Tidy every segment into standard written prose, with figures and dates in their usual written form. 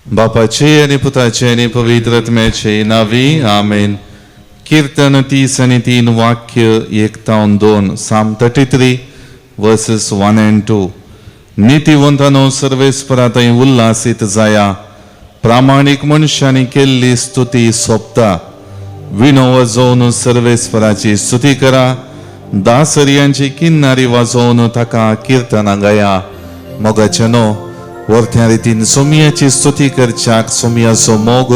बापाचे आनी पुताचे आनी पवित्र आत्म्याचे नांवी आमेन. कीर्तन 33 वाक्य 1-2, Psalm 33 verses 1 and 2. नीतिवंतानो सर्वेस्परा थंय उल्हासीत जाया, प्रामाणीक मनशांनी केल्ली स्तुती सोंपता. विणो वाजोवन सर्वेस्पराची स्तुती करा, दासर्यांची किन्नारी वाजोवन ताका किर्तनां गाया. मोगाच्यानो वरत्या रितीन सोमयाची स्तुती करच्याक सोमयाचो मोग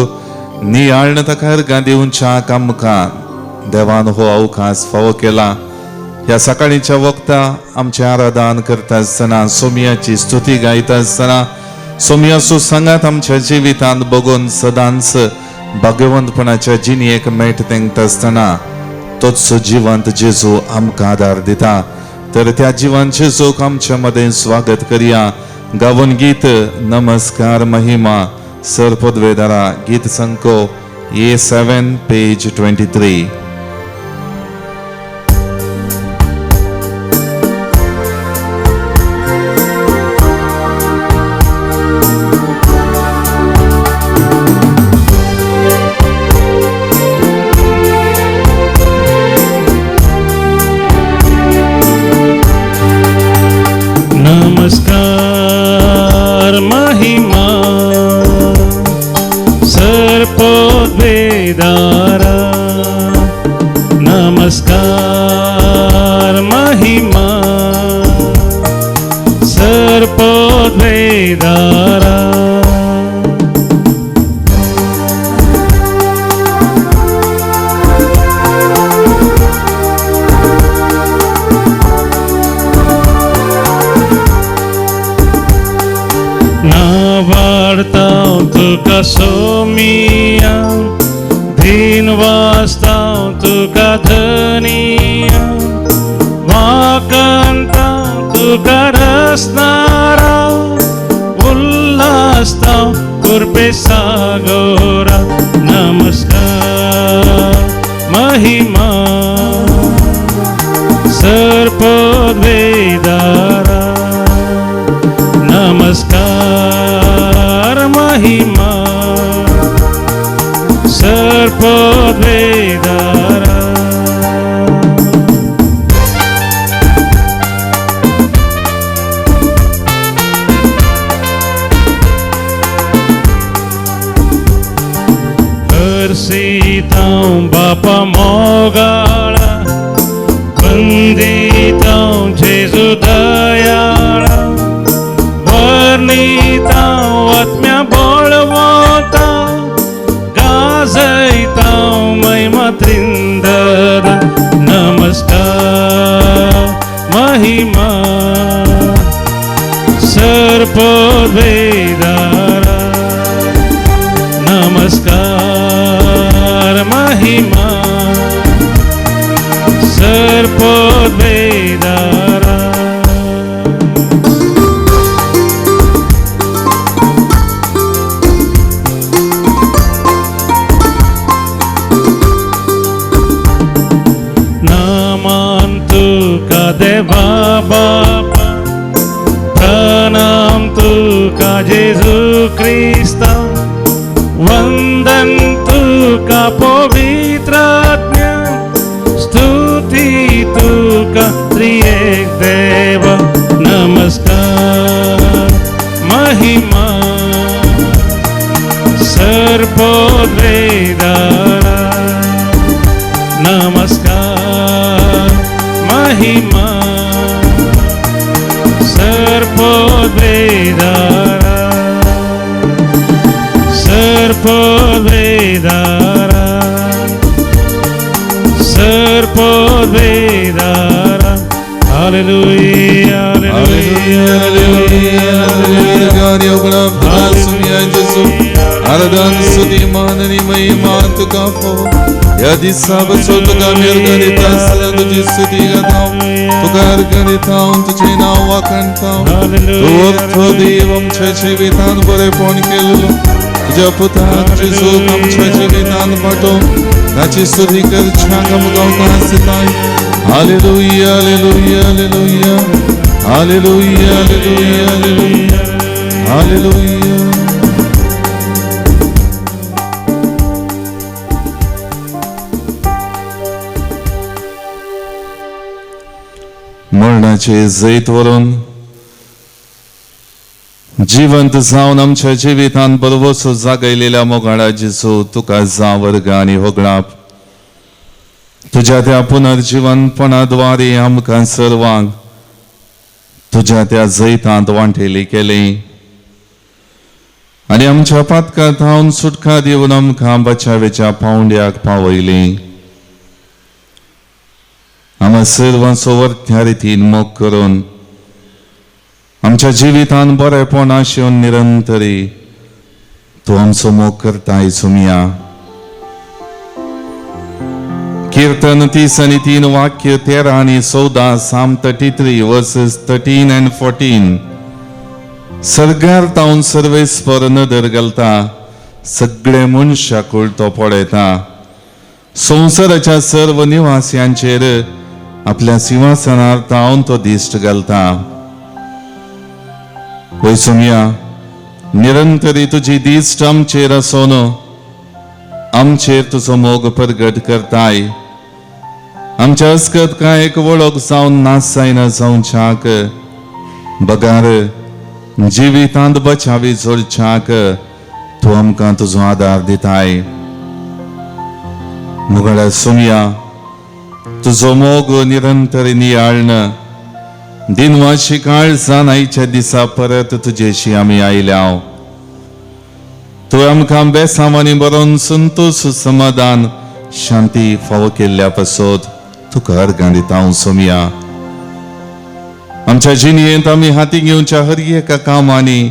नियाळण ताका अर्गां दिवच्याक आमकां देवान हो अवकाश फावो केला. ह्या सकाळीच्या वक्ता आमचें आराधन करता आसतना, सोमयाची स्तुती गायता आसतना, सोमयाचो सांगात आमच्या जिवितांत बगून सदांच भाग्यवंतपणाच्या जिणेक मेट तेंकता आसतना तोच जिवंत जेजू आमकां आदार दिता. तर त्या जिवंत जेजूक आमच्या मदें स्वागत करया. गावन गीत नमस्कार महिमा सर पदवेदारा, गीत संको A7 page 23. नमस्कार महिमा सर्पोद्वेदारा, नमस्कार महिमा सर्पोद्वेदारा. तुका सोमिया दिन वाजता तुका धनिया, वाकंता तुका रसनारा, उल्हासता कुरपे सागोरा. नमस्कार महिमा सर्पोद्वेदारा, नमस्कार महिमा सर्पोद्वेदारा. हरसीतां बापा मोगाळा, बंदितां जेजू दयाळा, वर्णितां आत्म्या बळवता, गाजयतां महिमा त्रिंदर. नमस्कार महिमा सर्पोद्वेदारा, नमस्कार महिमा सर्पोद्वेदारा. नामान तुका देवा बापा, प्रणाम तुका जेजू क्रिस्ता, वंदन तुका पवित्र आत्म्या, स्तुती तुका त्रिएक देव. नमस्कार महिमा सर्पोद्वेदारा, नमस्कार महिमा सर्पोद्वेदारा, सर्पोद्वेदारा, सर्पोद्वेदारा. Hallelujah, hallelujah, hallelujah. आराधन स्तुती मान आनी महिमा तुका फावो. ह्या दिसा बसो तुका मेरगां दिता आसतना तुजी स्तुती गाता, तुका अर्घां दिता, तुजें नांव वाखाणता. तूं अर्थो देव आमच्या जिवितान बरेपण केल्लो, तुज्या पुताक जेजूक आमच्या जिवितान पाठोवन ताची स्तुती करच्याक आमकां अवकाश दिताय. Hallelujah, hallelujah, hallelujah, hallelujah, hallelujah, hallelujah, hallelujah. मोगाचे जैत व्हरून जिवंत जावन आमच्या जिवितांत बरवसो जागयलेल्या मोगाळा जेजू, तुका जांव अर्गां आनी होगळाप. तुज्या त्या पुनर्जिवनपणा द्वारे आमकां सर्वांक तुज्या त्या जैतांत वांटेली केली आनी आमच्या पातकां थावन सुटका दिवन आमकां बचावेच्या पावंड्याक पावयली. आमकां सर्वांचो वर्त्या रितीन मोग करून आमच्या जिवितांत बरेपण आशिवन निरंतरी तूं आमचो मोग करताय सुमया. कीर्तन 33 वाक्य 13 आनी 14, Psalm 33 verses 13 and 14. सर्गार तावन सर्वेस्पर नदर घालता, सगळे मनशाकूळ तो पळयता. संवसाराच्या सर्व निवासियांचेर आपल्या सिंहासनार तावन तो दिश्ट घालता. वय सोमया, निरंतरी तुजी दिश्ट आमचेर आसून आमचेर तुजो मोग प्रगट करताय. आमच्या अस्कत कांय एक वळख जावन नास जायना जावच्याक बगार जिवितांत बचावी जोडच्याक तूं आमकां तुजो आदार दिताय. मुगळ्या सोमया, तुजो मोग निरंतर नियाळण दिनवाशी काळजान आयच्या दिसा परत तुजेशी आमी आयल्या. तूं आमकां बेसांवांनी बरोवन संतोश, समाधान, शांती फावो केल्ल्या पासत तुका अर्गां दिता हांव सोमया. आमच्या जिणेंत आमी हाती घेवच्या हर एका कामांनी,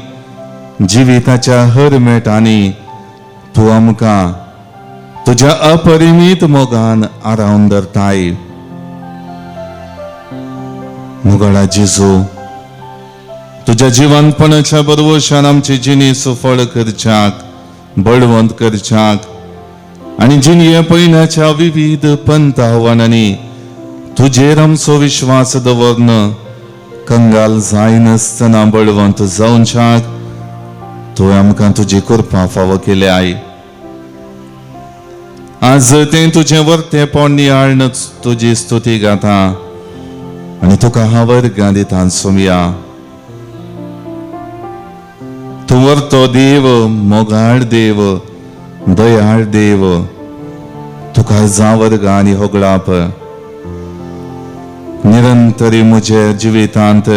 जिविताच्या हर मेटांनी तूं आमकां तुज्या अपरिमीत मोगान आरावन धरताय. मुगळा जेजू, तुज्या जिवनपणाच्या बरवशान आमची जिणी सुफळ करच्याक, बळवंत करच्याक आनी जिणये पयण्याच्या विविध पंथ आव्हानांनी तुजेर आमचो विश्वास दवरन कंगाल जायनासतना बळवंत जावच्याक तुवें आमकां तुजी कृपा फावो केल्या. आज तें तुजें वर्तेपण नियाळन तुजी स्तुती गाता आनी तुका हांव अर्गां दिता सोमया. तूं वर्तो देव, मोगाळ देव, दयाळ देव, तुका जांव अर्गां आनी होगळाप. निरंतरी म्हज्या जिवितांत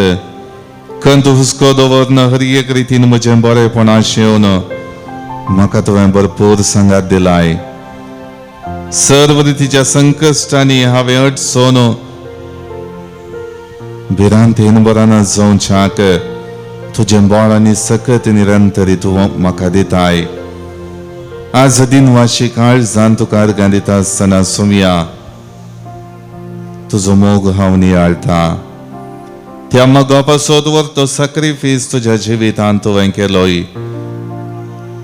कंत हुस्को दवरन हर एक रितीन म्हजें बरेपण आशेवन म्हाका तुवें भरपूर सांगात दिलाय. सर्व रितीच्या संकश्टांनी हांवें अडचण भिरांतेन बराना जावच्याक तुजें बळ आनी सकत निरंतरी तूं म्हाका दिताय. आज दिनवाशी काळजान तुका अर्गां दिता आसतना सोमया, तुजो मोग हांव नियाळटा. त्या मोगा पासत वर्तो सॅक्रिफीस तुज्या जिवितांत तुवें केलोय,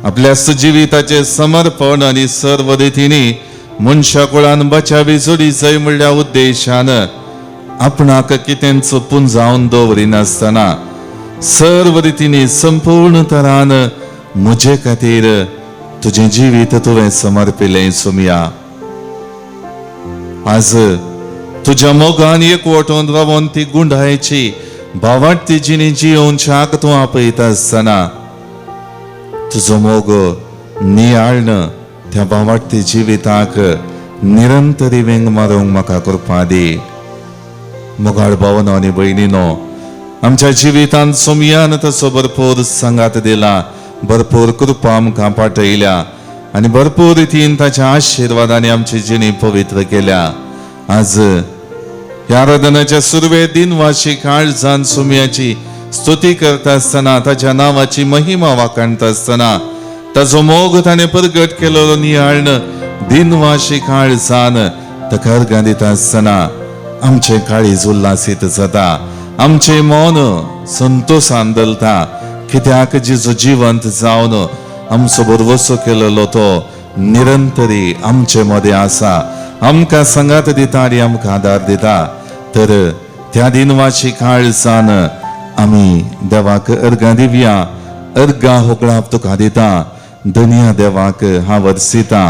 आपल्या जिविताचें समर्पण आनी सर्व रितींनी मनशा कुळान बचावी जोडी जाय म्हणल्या उद्देशान आपणाक कितेंच पुंजावन दवरिनासतना सर्व रितींनी संपूर्ण तरान म्हजे खातीर तुजें जिवीत तुवें समर्पिलें सोमया. आज तुज्या मोगान एकवटून रावोन ती गुंडायची भावार्ती जिणी जियोवच्याक तूं आपयता आसतना तुजो मोग नियाळन त्या भावार्ती जिविताक निरंतरी वेंग मारूंक म्हाका कृपा दी. मोगाळ भावनो आनी भयणीनो, आमच्या जिवितांत सोमयान तसो भरपूर सांगात दिला, भरपूर कृपा आमकां पाठयल्या आनी भरपूर रितीन ताच्या आशिर्वादांनी आमची जिणी पवित्र केल्या. आज ह्या आराधनाच्या सुरवे दिनवाशी काळजान सोमयाची स्तुती करता आसतना, ताच्या नांवाची महिमा वाखाणता आसतना, ताचो मोग ताणें प्रगट केलेलो नियाळन दिनवाशी काळजान ताका अर्गां दिता आसतना आमचें काळीज उल्हासीत जाता, आमचें मन संतोशान दलता, कित्याक जेजू जिवंत जावन आमचो भरवसो केलेलो तो निरंतरी आमचे मदें आसा, आमकां सांगात दिता आनी आमकां आदार दिता. तर त्या दिनवाशी काळजान आमी देवाक अर्गां दिवया. अर्गां होगळाप तुका दिता धनया देवाक हांव वर्सिता.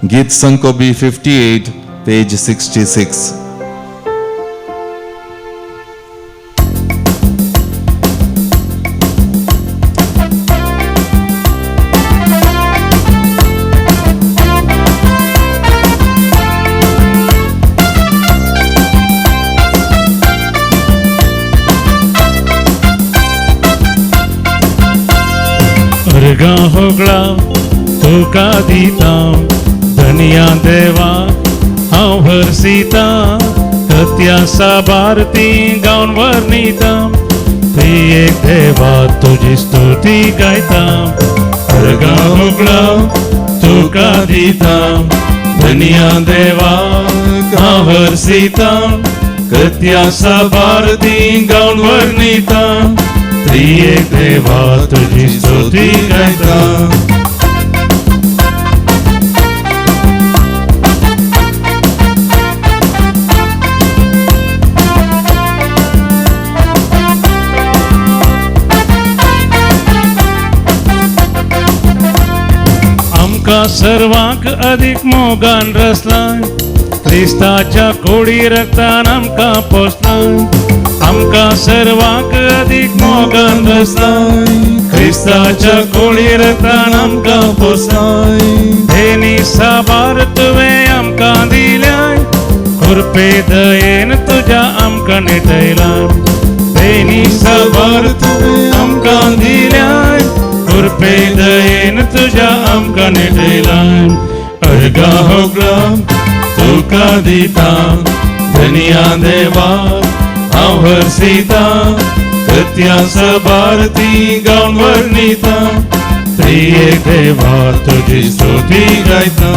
गीत संको B 58, page 66. अर्गां होगळा तुका दिता धनया देवा हांव हरसिता कत्या साबार ती गावन वर्णिता ती एक देवा तुजी स्तुती गायता अर्गां होगळा तुका दिता धनया देवा हांव हरसिता कत्या साबार ती गावन वर्णिता त्रिएक देवा तुजी स्तुती गायता. आमकां सर्वांक अधिक मोगान रचलाय क्रिस्ताच्या कोडी रक्तान आमकां पोसलाय आमकां सर्वांक अधिक मोगान रचलाय क्रिस्ताच्या कोडी रक्तान आमकां पोसलाय देनी साबार तुवें आमकां दिल्याय कृपे दयेन तुज्या आमकां नेटयलां देनी साबार तुवें आमकां दिल्याय कृपे दयेन तुज्या आमकां नेटयलां अर्गां होगळा तुका दिता धनया देवा हांव हरसिता कत्या साबार ती गावन वर्णिता त्रिएक देवा तुजी स्तुती गायता.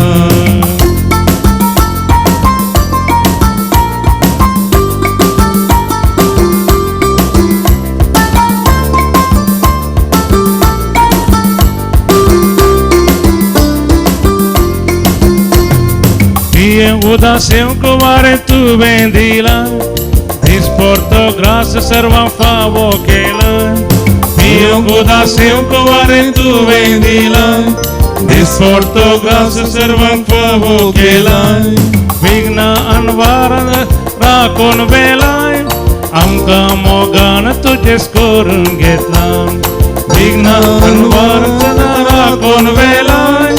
उदासेवंक वारें तुवें दिलां दिसपोर्तो ग्रास सर्वां फावो केलां पियेवंक उदासेवंक वारें तुवें दिलां दिसपोर्तो ग्रास सर्वांक फावो केलां विघ्न अनवार राखून वेलाय आमकां मोगान तुजेच करून घेतलां विघ्न अनवार राखून वेलाय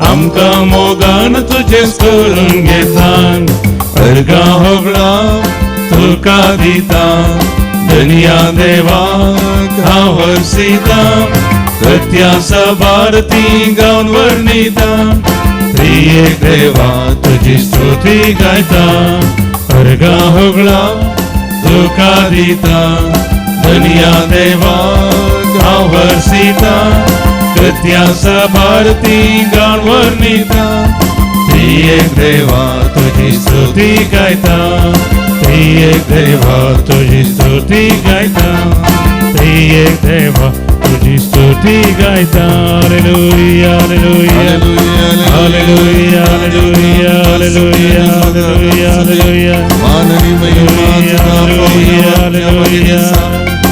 आमकां मोगान तुजेच करून घेतलां अर्गां होगळा तुका दिता धनया देवा हांव हरसिता कत्या साबार ती गावन वर्णिता त्रिएक देवा तुजी स्तुती गायता अर्गां होगळा तुका दिता धनया देवा हांव हरसिता कत्या साबार ती गावन वर्णिता त्रिएक देवा तुजी स्तुती गायता त्रिएक देवा तुजी स्तुती गायता त्रिएक देवा तुजी स्तुती गायता. Hallelujah hallelujah hallelujah hallelujah hallelujah hallelujah hallelujah. माननी महिमा तुका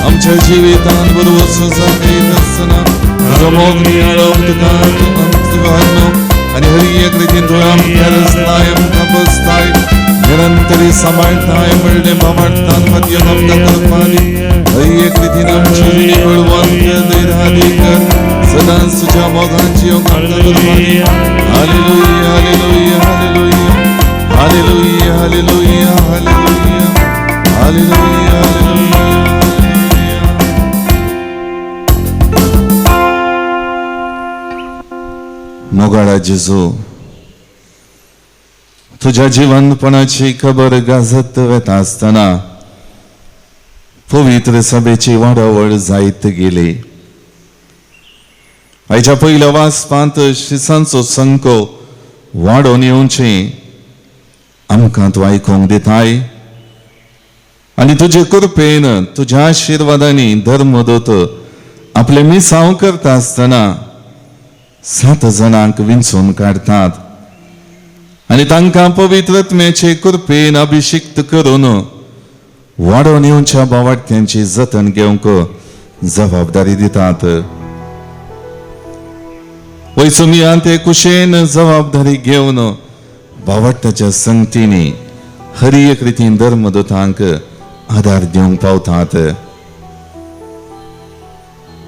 आमच्या जिवितान बरोबर जागयत आसतना तुजो मोग नियाळोवंक तुका तुका आनी हर एक रितीन तुवें आमकां रचलाय आमकां बसताय निरंतरी सांबाळटाय म्हणलें भावार्थान मदीं आमकां करपाक हर एक रितीन आमची जिणी बळवंत धैर्यादी कर सदांच तुज्या मोगांची आमकां करपाक. Hallelujah hallelujah hallelujah hallelujah hallelujah hallelujah hallelujah hallelujah. मोगाळा जेजू, तुज्या जिवंतपणाची खबर गाजत वेता आसतना पवित्र सभेची वाडावळ जायत गेली. आयच्या पयल्या वाचपांत शिसांचो संको वाडोवन येवची आमकां तूं आयकूंक दिताय आनी तुजे कृपेन तुज्या आशिर्वादांनी धर्मदूत आपले मिसांव करता आसतना 7 जाणांक विंचून काडटात आनी तांकां पवित्र आत्म्याचे कृपेन अभिषिक्त करून वाडोवन येवच्या भावार्थ्यांची जतन घेवंक जबाबदारी दितात. वैसुमियान ते कुशेन जबाबदारी घेवन भावार्थ्याच्या संगतींनी हर एक रितीन धर्मदूतांक आदार दिवंक पावतात.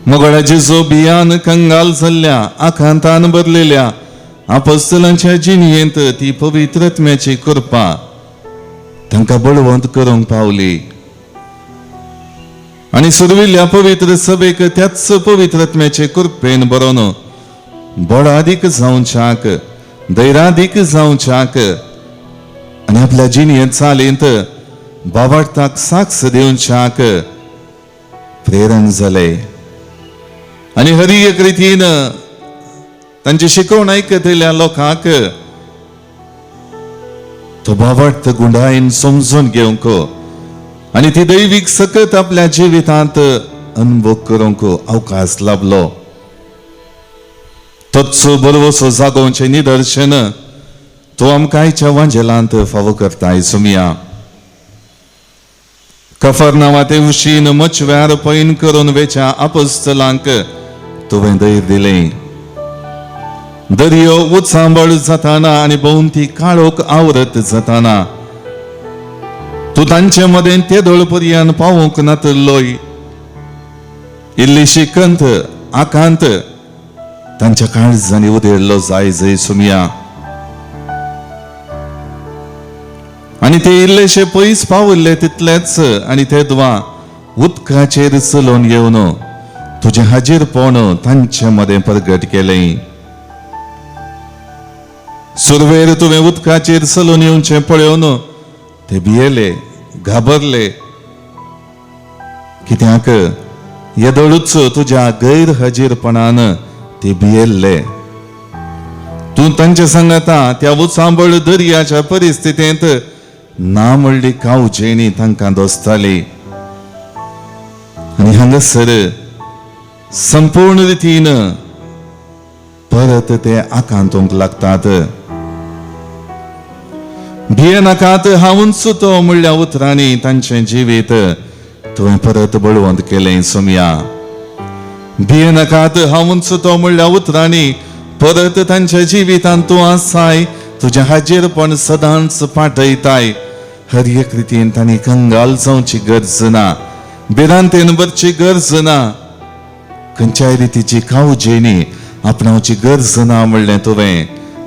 मोगळा जेजू बियान कंगाल जाल्ल्या आकांतान भरलेल्या आपोस्तलांच्या जिणयेंत ती पवित्र आत्म्याची कृपा तांकां बळवंत करूंक पावली. आनी सुरविल्ल्या पवित्र सभेक त्याच पवित्र आत्म्याचे कृपेन बरोवन बळादीक जावच्याक, धैरादीक जावच्याक आनी आपल्या जिणेंत चालींत बाबार्थाक साक्ष दिवच्याक प्रेरण जालें. आनी हरी एक रितीन तांची शिकवण आयकतल्या लोकांक तो बाबार्थ गुंडायन समजून घेवंक आनी ती दैवीक सकत आपल्या जिवितांत अनुभव करूंक अवकाश लाभलो. तोच बरवसो जागोवचें निदर्शन तो आमकां आयच्या वांजेलांत फावो करताय सुमया. कफरनांवा ते उशीन मचव्यार पैन करून वेच्या अपस्तलांक तुवें धैर्य दिलें. दर्यो उचांबळ जाताना आनी भोंवती काळोख आवरत जाताना तूं तांचे मदें तेदोळ पर्यंत पावूंक नातलोय. इल्लीशी कंत आकांत तांच्या काळजांनी उदेल्लो जाय जय सुमया. आनी ते इल्लेशे पयस पाविल्ले तितलेच आनी ते द्वा उदकाचेर चलोवन येवन तुजें हाजीरपण तांचे मदें प्रगट केलें. सुरवेर तुवें उदकाचेर चलोवन येवचें पळोवन ते भियेले, घाबरले, कित्याक येदोळूच तुज्या गैरहजीरपणान ते भियेल्ले. तूं तांचे सांगता त्या उचांबळ दर्याच्या परिस्थितींत ना म्हणली कावजेणी तांकां दोसताली. आनी हांगासर संपूर्ण रितीन परत ते आकांतूंक लागतात. भियेनाकात, हांवूच तो म्हणल्या उतरांनी तांचें जिवीत तुवें परत बळवंत केलें सोमया. भियेनाकात, हांवूच तो म्हणल्या उतरांनी परत तांच्या जिवितांत तूं आसाय, तुजें हाजीरपण सदांच पाठयताय. हर एक रितीन तांणी कंगाल जावची गरज ना, भिरांतेन भरची गरज ना, खंयच्याय रितीची कावजेणी आपणावची गरज ना म्हणलें तुवें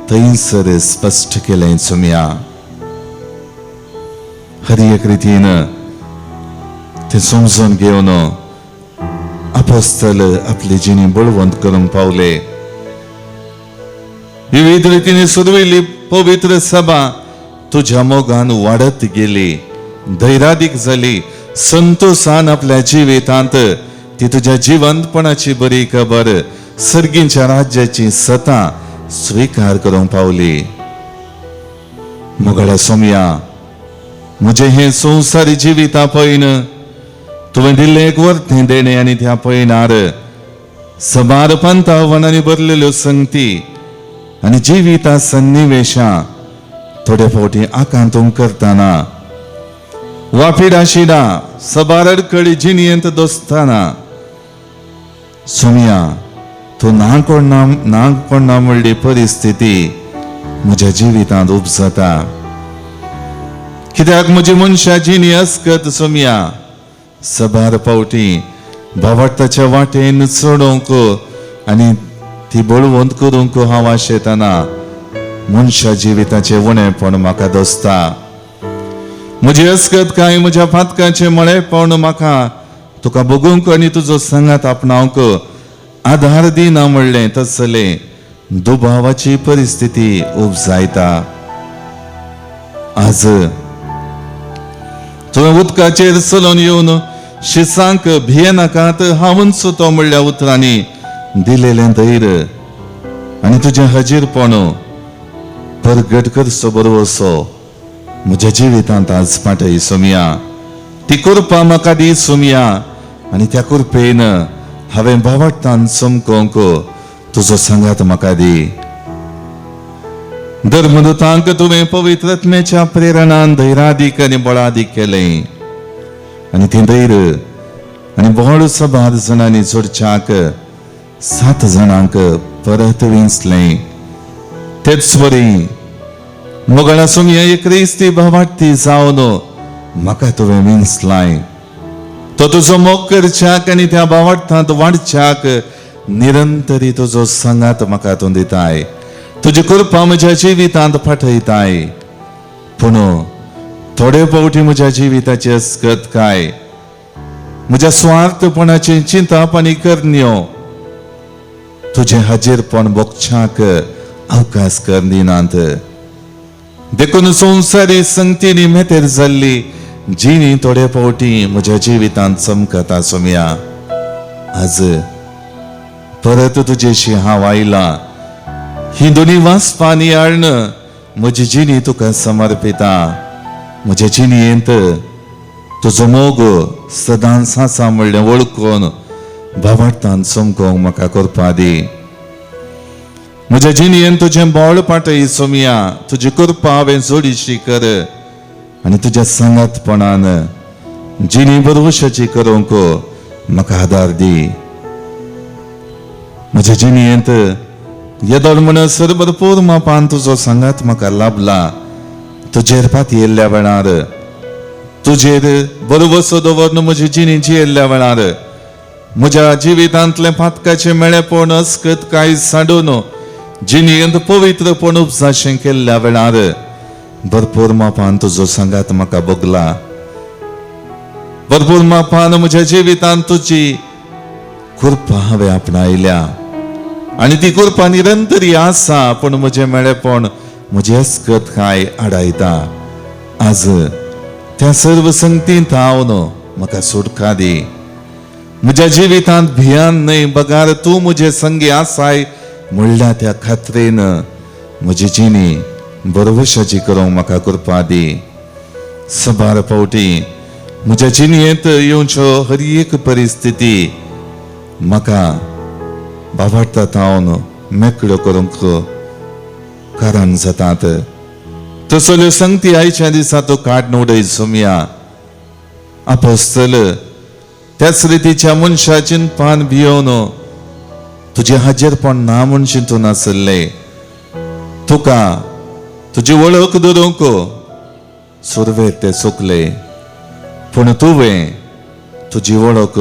थंयसर स्पश्ट केलें सोमया. हर एक रितीन ते समजून घेवन अपोस्तल आपली जिणी बळवंत करूंक पावले. विविध रितीने सुरविल्ली पवित्र सभा तुझ्या मोगान वाडत गेली, धैरादीक जाली. संतोषान आपल्या जिवितांत ती तुझ्या जिवंतपणाची बरी खबर, सर्गींच्या राज्याची सता स्वीकार करूंक पावली. मोगाळ्या सोमया, म्हजें हें संवसारी जिविता पळयन तुवें दिल्लें एक वर्तें देणें आनी त्या पयणार सबार पंतावनांनी भरलेल्यो संगती आनी जिविता सन्निवेशां थोडे फावटी आकांतूंक करतना वा पिडा सबार अडकळी जिणयेंत दोसतना सोमया, तूं ना कोण ना, ना कोण ना म्हणली परिस्थिती म्हज्या जिवितांत उपजता. कित्याक म्हजी मनशा जिणी अस्कत सोमया सबार फावटी भावार्थाच्या वाटेन चडोवंक आनी ती बळवंत करूंक हांव आशेतना मनशा जिविताचें उणेपण म्हाका दोसता. म्हजी अस्कत काय म्हज्या पातकाचें मळेपण म्हाका तुका बगूंक आनी तुजो सांगात आपणावंक आधार दिना म्हणलें तसलें दुबावाची परिस्थिती उपजायता. आज तुवें उदकाचेर चलोवन येवन शिसांक भियेनाकात, हांवूच तो म्हणल्या उतरांनी दिलेलें धैर्य आनी तुजें हाजीरपण परगट करचो बरोसो म्हज्या जिवितांत आज पाटय सोमया. ती कृपा म्हाका दी सोमया आनी त्या कृपेन हांवें भावार्थान चमकोवंक तुजो सांगात म्हाका दी. धर्मदूतांक तुवें पवित्र आत्म्याच्या प्रेरणान धैरादीक आनी बळादीक केलें आनी तें धैर्य आनी बळ सबार जाणांनी जोडच्याक 7 जाणांक परत विंचलें. तेच वरी मोगाळा सोमया, एक क्रिस्ती भावार्थी जावन म्हाका तुवें विंचलाय. तो तुजो मोग करच्याक आनी त्या भावार्थांत वाडच्याक निरंतरी तुजो सांगात म्हाका तूं दिताय. तुजी कृपा म्हज्या जिवितांत पाठयताय. पूण थोडे फावटी म्हज्या जिविताची अस्कत काय म्हज्या स्वार्थपणाचें चिंतप आनी करण्यो तुजें हाजीरपण भोगच्याक अवकाश कर दिनात. देखून संवसारी संगतीनी मेतेर जाल्ली जिणी थोडे फावटी म्हज्या जिवितांत चमकता सोमया. आज परत तुजेशी हांव आयलां. ही दोनी वाचपां नियाळन म्हजी जिणी तुका समर्पिता. म्हज्या जिणेंत तुजो मोग सदांच आसा म्हणलें वळखून भावार्थान चमकोवंक म्हाका करपा दी. म्हज्या जिणेंत तुजें बळ पाटय सोमया. तुजी कृपा हांवें जोडीशी कर आनी तुज्या सांगातपणान जिणी बरवशाची करूंक म्हाका आदार दी. म्हज्या जिणेंत येदोळ म्हणसर भरपूर मापान तुजो सांगात म्हाका लाभला. तुजेर पातयेल्ल्या वेळार, तुजेर बरवसो दवरून म्हजी जिणी जियेल्ल्या वेळार म्हज्या जिवितांतलें पातकाचें मेळेपण अस्कत कांय सांडून जिणेंत पवित्रपण उपजाशें केल्ल्या वेळार भरपूर मापान तुजो सांगात म्हाका भोगला. भरपूर मापान म्हज्या जिवितांत तुजी कृपा हांवें आपणायल्या आनी ती कृपा निरंतरी आसा, पूण म्हजें मेळेपण म्हजें अस्कत कांय आडायता. आज त्या सर्व संगतींत हांव म्हाका सुटका दी. म्हज्या जिवितांत भियान न्हय बगार तूं म्हजे संगी आसाय म्हणल्या त्या खात्रेन म्हजी जिणी बरवशाची करूंक म्हाका कृपा दी. सबार फावटी म्हज्या जिणेंत येवच्यो हर एक परिस्थिती म्हाका बाबार्था थावन मेकळ्यो करूंक कारण जातात. तसल्यो संगती आयच्या दिसा तूं काडून उडय सोमया. आपोस्तल त्याच रितीच्या मनशाचें पान भियोवन तुजें हाजेरपण ना म्हूण चिंतून आसलें. तुका तुजी वळख धरूंक सुरवेर ते चुकले, पूण तुवें तुजी वळख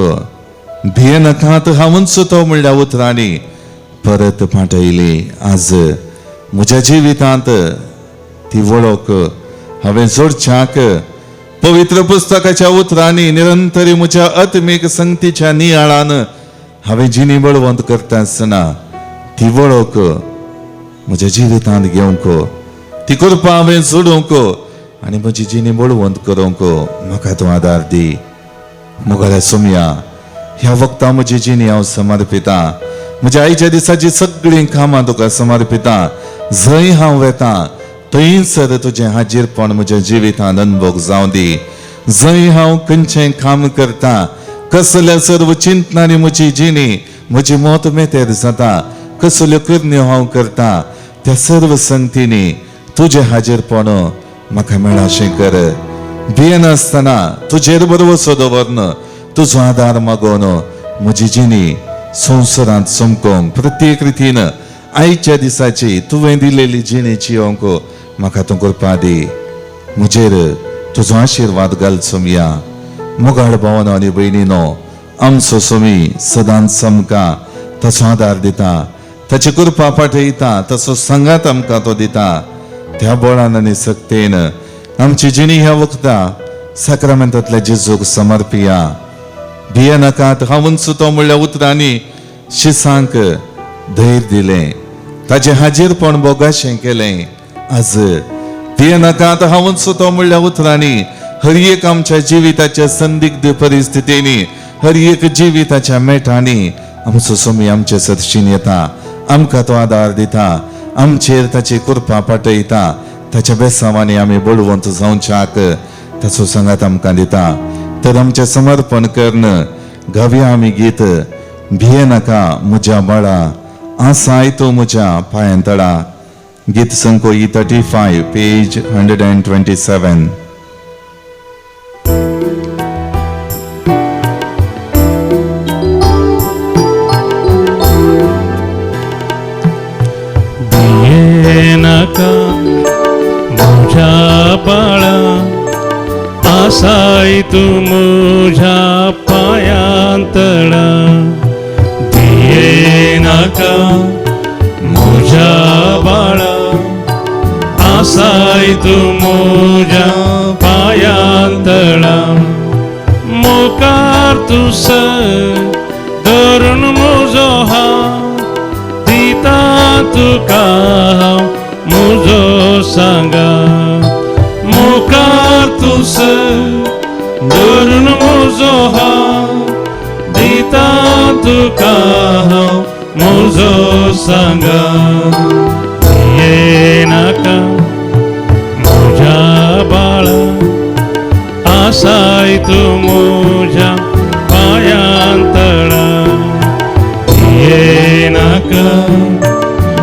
भियेनाकात हांवूच तो म्हणल्या उतरांनी परत पाठयली. आज म्हज्या जिवितांत ती वळख हांवें जोडच्याक पवित्र पुस्तकाच्या उतरांनी निरंतरी म्हज्या आत्मीक संगतीच्या नियाळान हांवें जिणी बळवंत करता आसतना ती वळख म्हज्या जिवितांत घेवंक, ती कृपा हांवें जोडूंक आनी म्हजी जिणी बळवंत करूंक म्हाका तूं आदार दी. मोगाळ्या सोमया, ह्या वखदां म्हजी जिणी हांव समर्पिता. म्हज्या आयच्या दिसाची सगळीं कामां तुका समर्पिता. जंय हांव वेता थंयसर तुजें हाजीरपण म्हज्या जिवितांत अनभोग जावं दी. जंय हांव खंयचें काम करता, कसल्या सर्व चिंतनांनी म्हजी जिणी म्हजी मत मेतेर जाता, कसल्यो करण्यो हांव करता त्या सर्व संगतींनी तुजें हाजीरपण म्हाका मेळाशें कर. भियेनासतना तुजेर बरवसो दवरन तुजो आदार मागोवन म्हजी जिणी संवसारांत चमकोवंक प्रत्येक रितीन आयच्या दिसाची तुवें दिलेली जिणेची येवंक म्हाका तूं कृपा दी. म्हजेर तुजो आशिर्वाद घाल सोमया. मोगाळ भावानो आनी भयणीनो, आमचो सोमी सदांच आमकां ताचो आदार दिता, ताची कृपा पाठयता, ताचो सांगात आमकां तो दिता. त्या बळान आनी सक्तेन आमची जिणी ह्या वखदा साक्रामेंतांतल्या जेजूक समर्पिया. भियेनाकात हांवूच तो म्हणल्या उतरांनी शिसांक धैर्य दिलें, ताचें हाजीरपण भोगाशें केलें. आज भियेनाकात हांवूच तो म्हणल्या उतरांनी हर एक आमच्या जिविताच्या संदिग्ध परिस्थितींनी, हर एक जिविताच्या मेटांनी आमचो सोमी आमचे सरशीन येता, आमकां तो आदार दिता, आमचेर ताची कृपा पाठयता. ताच्या बेसांवांनी आमी बळवंत जावच्याक ताचो सांगात आमकां दिता. तर आमचें समर्पण करून गावया आमी गीत भियेनाका म्हज्या बाळा आसाय तूं म्हज्या पांयां तळा. गीत संको E 35, page 127. भियेनाका म्हज्या बाळा आसाय तूं म्हज्या पांयांतळा. भियेनाका म्हज्या बाळा आसाय तूं म्हज्या पांयांतळा. मुखार तुसर धरून म्हजो हात दिता तुका हांव म्हजो सांगात. मुखार तुसर धरून म्हजो हात दिता तुका हांव म्हजो सांगात. भिये नाका म्हज्या बाळा, आसाय तूं म्हज्या पांयांतळा. भिये नाका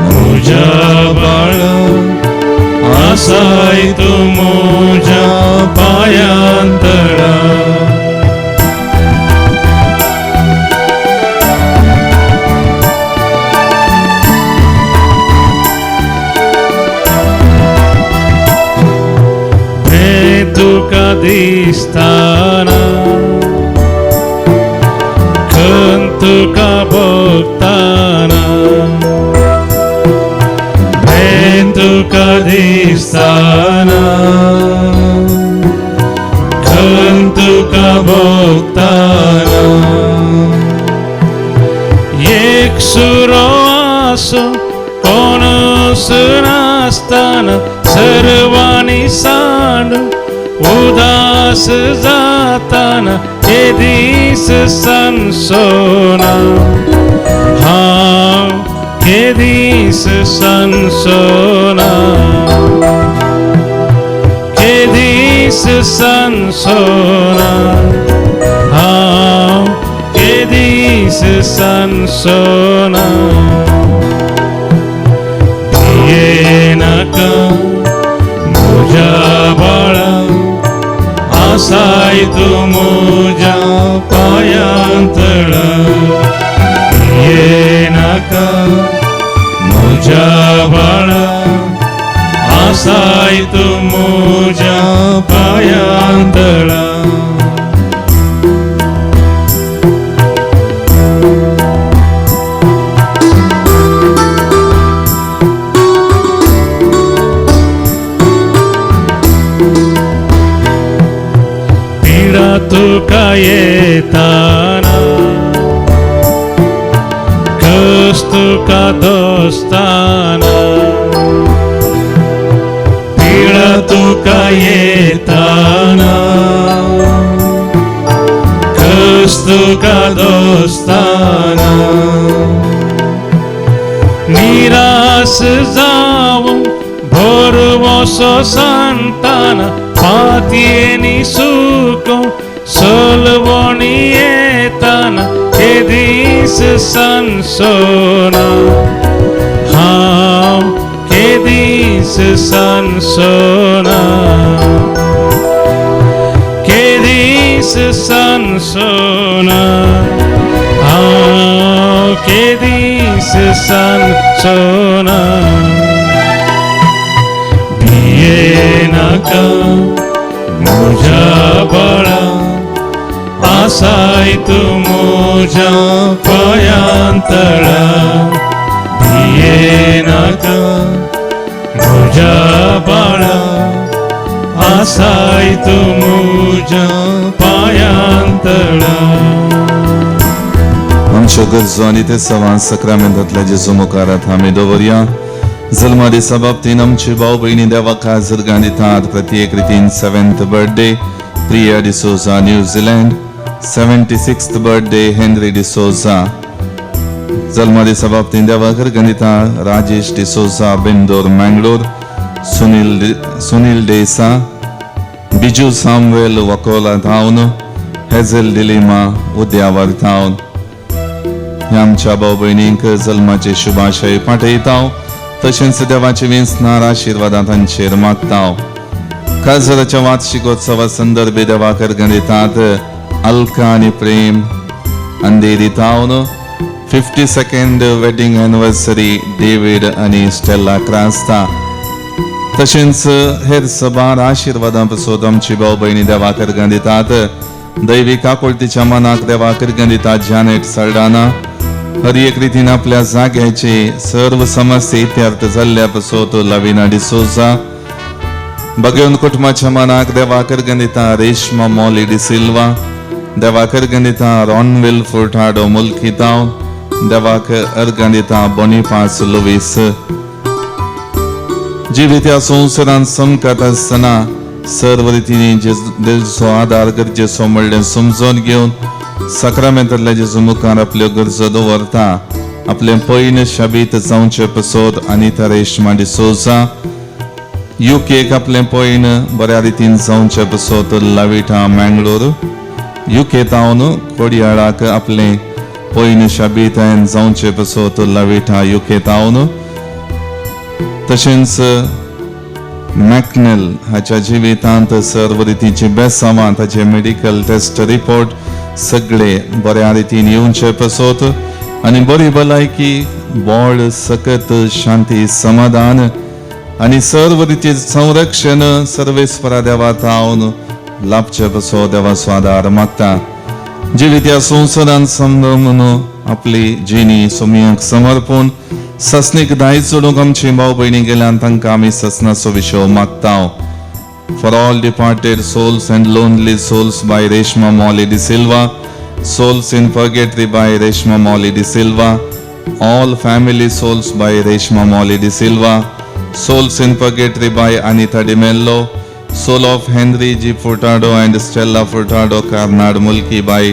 म्हज्या बाळा, आसाय तूं म्हज्या पांयांतळा. तुका दिसताना, खंत तुका भोगताना, भें तुका दिसताना, खंत तुका भोगताना. एक सुरो आसूं कोणूच नासतना, सर्वांनी सांडून उदास जाताना, हे दीस सनसोना, हांव हे दीस सनसोना, हे दीस सनसोना, हांव हे दीस सनसोना. भिये नाका म्हज्या बाळा, आसाय तूं म्हज्या पांयांतळा. भिये नाका म्हज्या बाळा, आसाय तूं म्हज्या पांयांतळा. पिडा तुका येताना, कस तुका दोस्ताना, पिडा तुका येताना, कस तुका दोस्ताना. निरास जावं भरवसो सांताना, पातयेनी सुको सोलवणी येताना, हे दीस सनसोना, हांव हे दीस सनसोना, हे दीस सनसोना, हांव हे दीस सनसोना. भिये नाका म्हज्या बाळा, आसाय तूं म्हज्या पांयांतळा. भिये नाका म्हज्या बाळा, आसाय तूं म्हज्या पांयांतळा. आमच्यो गरजो आनी ते सवां सक्रामेंतांतल्या जेजू मुखारात आमी दवरया. जल्मा दिसा बाबतीन आमचे भाव भयणी देवाक हाजर दितात. प्रत्येक रितीन 7th birthday Priya D'Souza, New Zealand. 76th birthday Henry D'Souza. जल्मा दिसा बाबतीन देवाक दिता राजेश डिसोजा, बेंदोर, मँगलोर. सुनील डेसा, बिजू सामुएल वकोला धावन, हेझल डिलिमा उद्यावर धावन. ह्या आमच्या भाव भयणींक जल्माचे शुभाशय पाठयता, तशेंच देवाचे वेंचणार आशिर्वादां तांचेर मागता. काजराच्या वार्षिकोत्सवा संदर्भे देवाक दितात अल्का आनी प्रेम, अंधेरी थावन. 52nd wedding anniversary David आनी स्टेला क्रास्ता. तशेंच हेर सबार आशिर्वादां पसोत आमची भाव भयणी देवाक दितात. दैवी काकुळतीच्या मनाक देवाक दितात जानेट सल्डाना. हर एक रितीन आपल्या जाग्याचे सर्व समस्या इत्यर्थ जाल्ल्या पसोत लविना डिसोजा. बगेवन कुटुंबाच्या मनाक देवाक दिता रेश्मा मॉली डिसिल्वा. देवाक अर्गां दिता रॉनविल फुर्टाडो मुल्की तावन. देवाक अर्गां दिता बोनिफास लुवीस. जिवीत ह्या संवसारांत समकात आसतना सर्व रितींनी जेजूचो आदार गरजेचो म्हणलें समजून घेवन साक्रामेंतांतल्या जेजू मुखार आपल्यो गरजो दवरता. आपलें पयन शाबीत जावचे पसोत अनिता रेश्मा डिसोजा. युकेक आपलें पयन बऱ्या रितीन जावचे पसोत लाविटा मँगलोर. युके तावन कोडियाळाक आपलें पयन शाबीत जावचे पसोत लाविटा युके तावन. तशेंच मॅकनेल हाच्या जिवितांत सर्व रितीची बेसांवां, ताचे मेडिकल टेस्ट रिपोर्ट सगळे बऱ्या रितीन येवचे पसोत आनी बरी भलायकी, बळ, सकत, शांती, समाधान आनी सर्व रिती संरक्षण सर्वेस्परा देवा तावन लाभचे पसो देवाचो आदार मागता. जिवीत ह्या संवसारांत समजून आपली जिणी सोमयाक समर्पून ससनीक दायज जोडूंक आमची भाव भयणी गेल्यान तांकां आमी ससनाचो विशय मागता. For all departed souls and lonely souls by Reshma Molly D'Silva, souls in purgatory by Reshma Molly D'Silva, all family souls by Reshma Molly D'Silva, souls in purgatory by Anita D'Mello, soul of Henry G Furtado and Stella Furtado Karnad Mulki by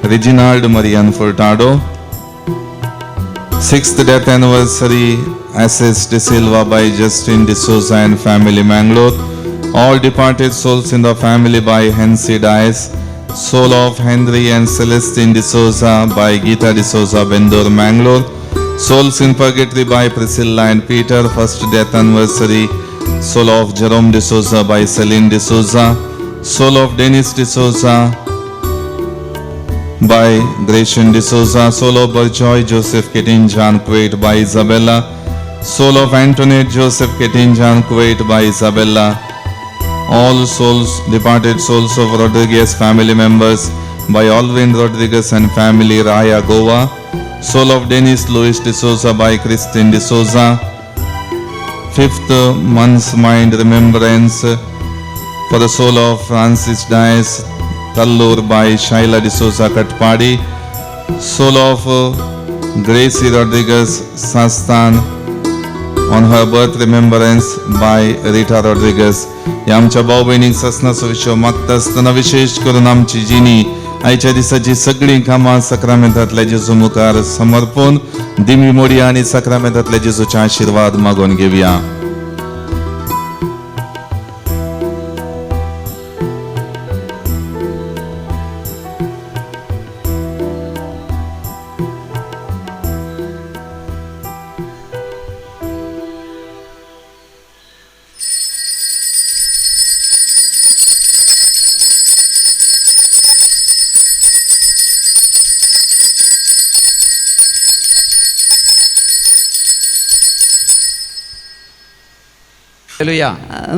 Reginald Marian Furtado. Sixth death anniversary, S.S. De Silva by Justin D'Souza and family Mangalore. All departed souls in the family by Hensi Dias. Soul of Henry and Celestine D'Souza by Geeta D'Souza Bendur Mangalore. Souls in purgatory by Priscilla and Peter. First death anniversary. Soul of Jerome D'Souza by Celine D'Souza. Soul of Dennis D'Souza by Gratian D'Souza, soul of Berjoy Joseph Ketinjan Kuwait by Isabella, soul of Antoinette Joseph Ketinjan Kuwait by Isabella, all souls, departed souls of Rodriguez family members by Alvin Rodriguez and family Raya Goa, soul of Dennis Louis D'Souza by Christine D'Souza, fifth month's mind remembrance for the soul of Francis Dias Tallur by Shaila D'Souza Katpadi, soul of Gracie Rodriguez Sastan on her birth remembrance by Rita Rodriguez. ह्या आमच्या भाव भयणीक ससनाचो विशय मागता आसतना विशेश करून आमची जिणी आयच्या दिसाची सगळीं कामां सक्रामेंतांतल्या जेजू मुखार समर्पून दिमी मोडया आनी सक्रामेंतांतल्या जेजूचे आशिर्वाद मागून घेवया. हालेलुया.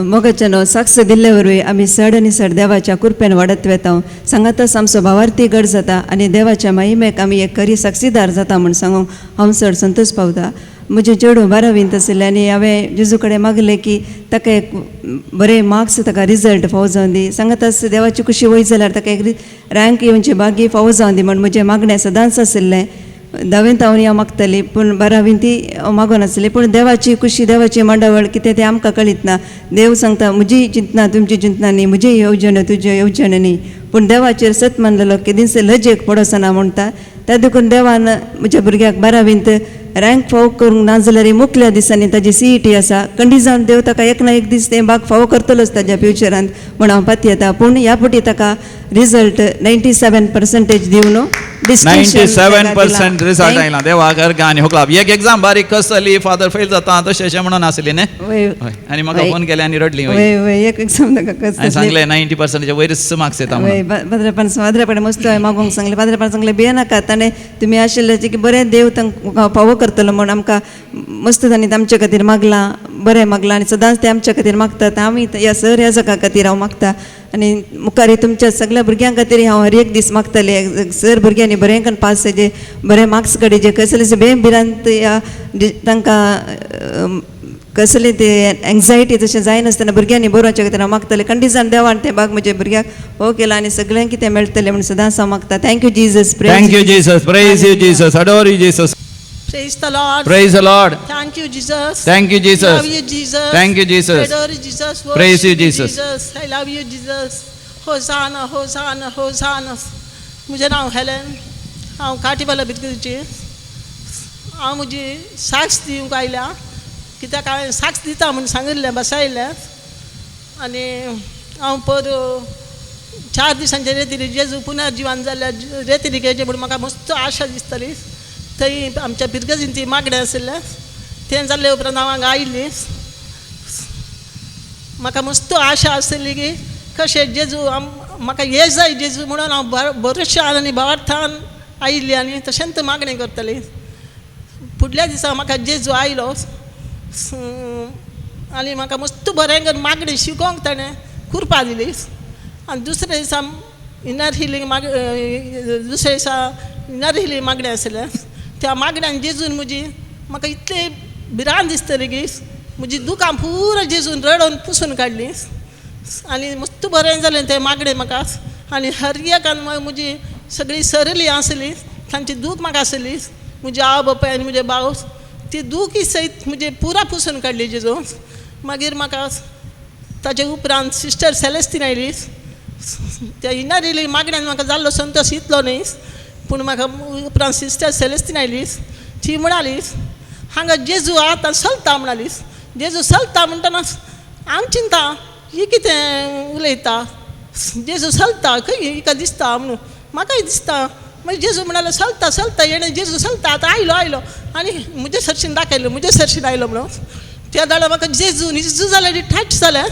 मोगाच्यानो, साक्ष दिल्ले वरवीं आमी चड आनी चड देवाच्या कृपेन वाडत वेता. सांगातच आमचो भावार्थी घट जाता आनी देवाच्या महिमेक आमी एक खरी साक्षीदार जाता म्हूण सांगूंक हांव चड संतोश पावता. म्हजें चेडूं बारावींत आशिल्लें आनी हांवें जेजू कडेन मागलें की ताका एक बरे मार्क्स, ताका रिजल्ट फावो जावन दी. सांगातच देवाची खुशी वयत जाल्यार ताका एक रँक येवची भाग्य फावो जावन दी म्हण म्हजें मागणें सदांच आशिल्लें. धावेंत हांव हांव मागताली, पूण बारावींत ती हांव मागून आसली. पूण देवाची खुशी, देवाची मांडावळ कितें तें आमकां कळीत ना. देव सांगता, म्हजी चिंतना तुमची चिंतना न्ही, म्हजी येवजण तुज्यो येवजण न्ही. पूण देवाचेर सत मानलेलो केदींच लजेक पडोसना म्हणटा. त्या देखून देवान म्हज्या भुरग्याक बारावींत रँक फावो करूंक ना जाल्यार मुखल्या दिसांनी ताजी सीईटी आसा. कंडी जावन देव ताका एक ना एक दीस तें भाग फावो करतलोच ताज्या फ्युचरांत म्हूण हांव पातयेता. पूण ह्या फावटी ताका रिजल्ट 97% दिवन ninety seven percent result आयला. देवाक अर्गां आनी होकलाप. एक एक्झाम बारीक कसली फादर फेल जाता तशें अशें म्हणून आसली न्ही? वय. हय, आनी म्हाका फोन केले आनी रडली. हय. वय वय, एक एक्झाम ताका हांवें कसली. सांगलें, 90%च्या वयरच मार्क्स येता वय. म्हणून. पाद्रेपान पाद्रेपान मस्त हांवें मागूंक सांगलें. पाद्रेपान सांगलें, भियेनाका, ताणें तुमी आशिल्ल्याचें की बरें देव तांकां फावो करतलो म्हूण. आमकां मस्त तांणी आमच्या खातीर मागलां, बरें मागलां आनी सदांच ते आमच्या खातीर मागतात. आमी ह्या सर ह्या जगा खातीर हांव मागता आनी मुखार तुमच्या सगळ्या भुरग्यां खातीर हांव हर एक दीस मागतलें. सर भुरग्यांनी बरें करून पास जायचे, बरे मार्क्स काडचे, कसलेच भंय भिरांत ह्या तांकां कसली ते एन्जायटी तशें जायनासतना भुरग्यांनी बरोवच्या खातीर हांव मागतलें खंडीसान देवान तें भाग म्हज्या भुरग्याक हो केला आनी सगळ्यांक कितें मेळटलें म्हूण सदांच हांव मागता. Thank you Jesus. Thank you Jesus. Praise you Jesus. Adore you Jesus. Praise the Lord. Praise the Lord. Thank you, Jesus. Thank you Jesus. Love you, Jesus. Thank you Jesus. Adore you, Jesus. Worship Praise you, Jesus. Jesus. I love you, Jesus. Hosanna, Hosanna, Hosanna. म्हजें नांव Helen. हांव काटीबाला बिरगुची. हांव म्हजी साक्ष दिवंक आयल्या कित्याक हांवें साक्ष दिता म्हूण सांगिल्लें बसायलें आनी हांव पर 4 दिसांचे रेतीर जेजू पुनर्जिवन जाल्ल्या रेतीर गेजे म्हूण म्हाका मस्त आशा दिसताली. थंय आमच्या पिरगजीन ती मागणें आशिल्लें तें जाल्ले उपरांत हांव हांगा आयिल्ली. म्हाका मस्त आशा आशिल्ली की कशें जेजू म्हाका हे जाय जेजू म्हणून हांव बरोशान आनी भावार्थान आयिल्ली आनी तशेंच मागणें करताली. फुडल्या दिसा म्हाका जेजू आयलो आनी म्हाका मस्त बरें करून मागणें शिकोवंक ताणें कुरपा दिली. आनी दुसऱ्या दिसा इनर हिलींग माग दुसऱ्या दिसा इनर हिलींग मागणें आशिल्लें. त्या मागण्यान जेजून म्हजी म्हाका इतली भिरांत दिसतली की म्हजी दुकां पुरो जेजून रडोवन पुसून काडली आनी मस्त बरें जालें तें मागणें म्हाका. आनी हर एकान म्हजी सगळी सरली आसली तांची दूख म्हाका आसली म्हजी आवय बापाय आनी म्हजे भाव ती दुखी सयत म्हजी पुरा पुसून काडली जेजू. मागीर म्हाका ताजे उपरांत सिस्टर सेलेस्तीन आयली. त्या इनर हिलींग मागण्यान म्हाका जाल्लो संतोश इतलो न्ही पूण म्हाका उपरांत सिस्टर सेलेस्तीन आयली. ती म्हणाली हांगा जेजू आतां चलता म्हणाली. जेजू चलता म्हणटना हांव चिंता ही कितें उलयता जेजू चलता खंय हिका दिसता म्हणून म्हाकाय दिसता. मागीर जेजू म्हणालो चलता चलता येणें जेजू चलता आतां आयलो आयलो आनी म्हजे सरशीन दाखयलो म्हजे सरशीन आयलो म्हणून. त्या दाडा म्हाका जेजू जेजू जाल्यार टच जालें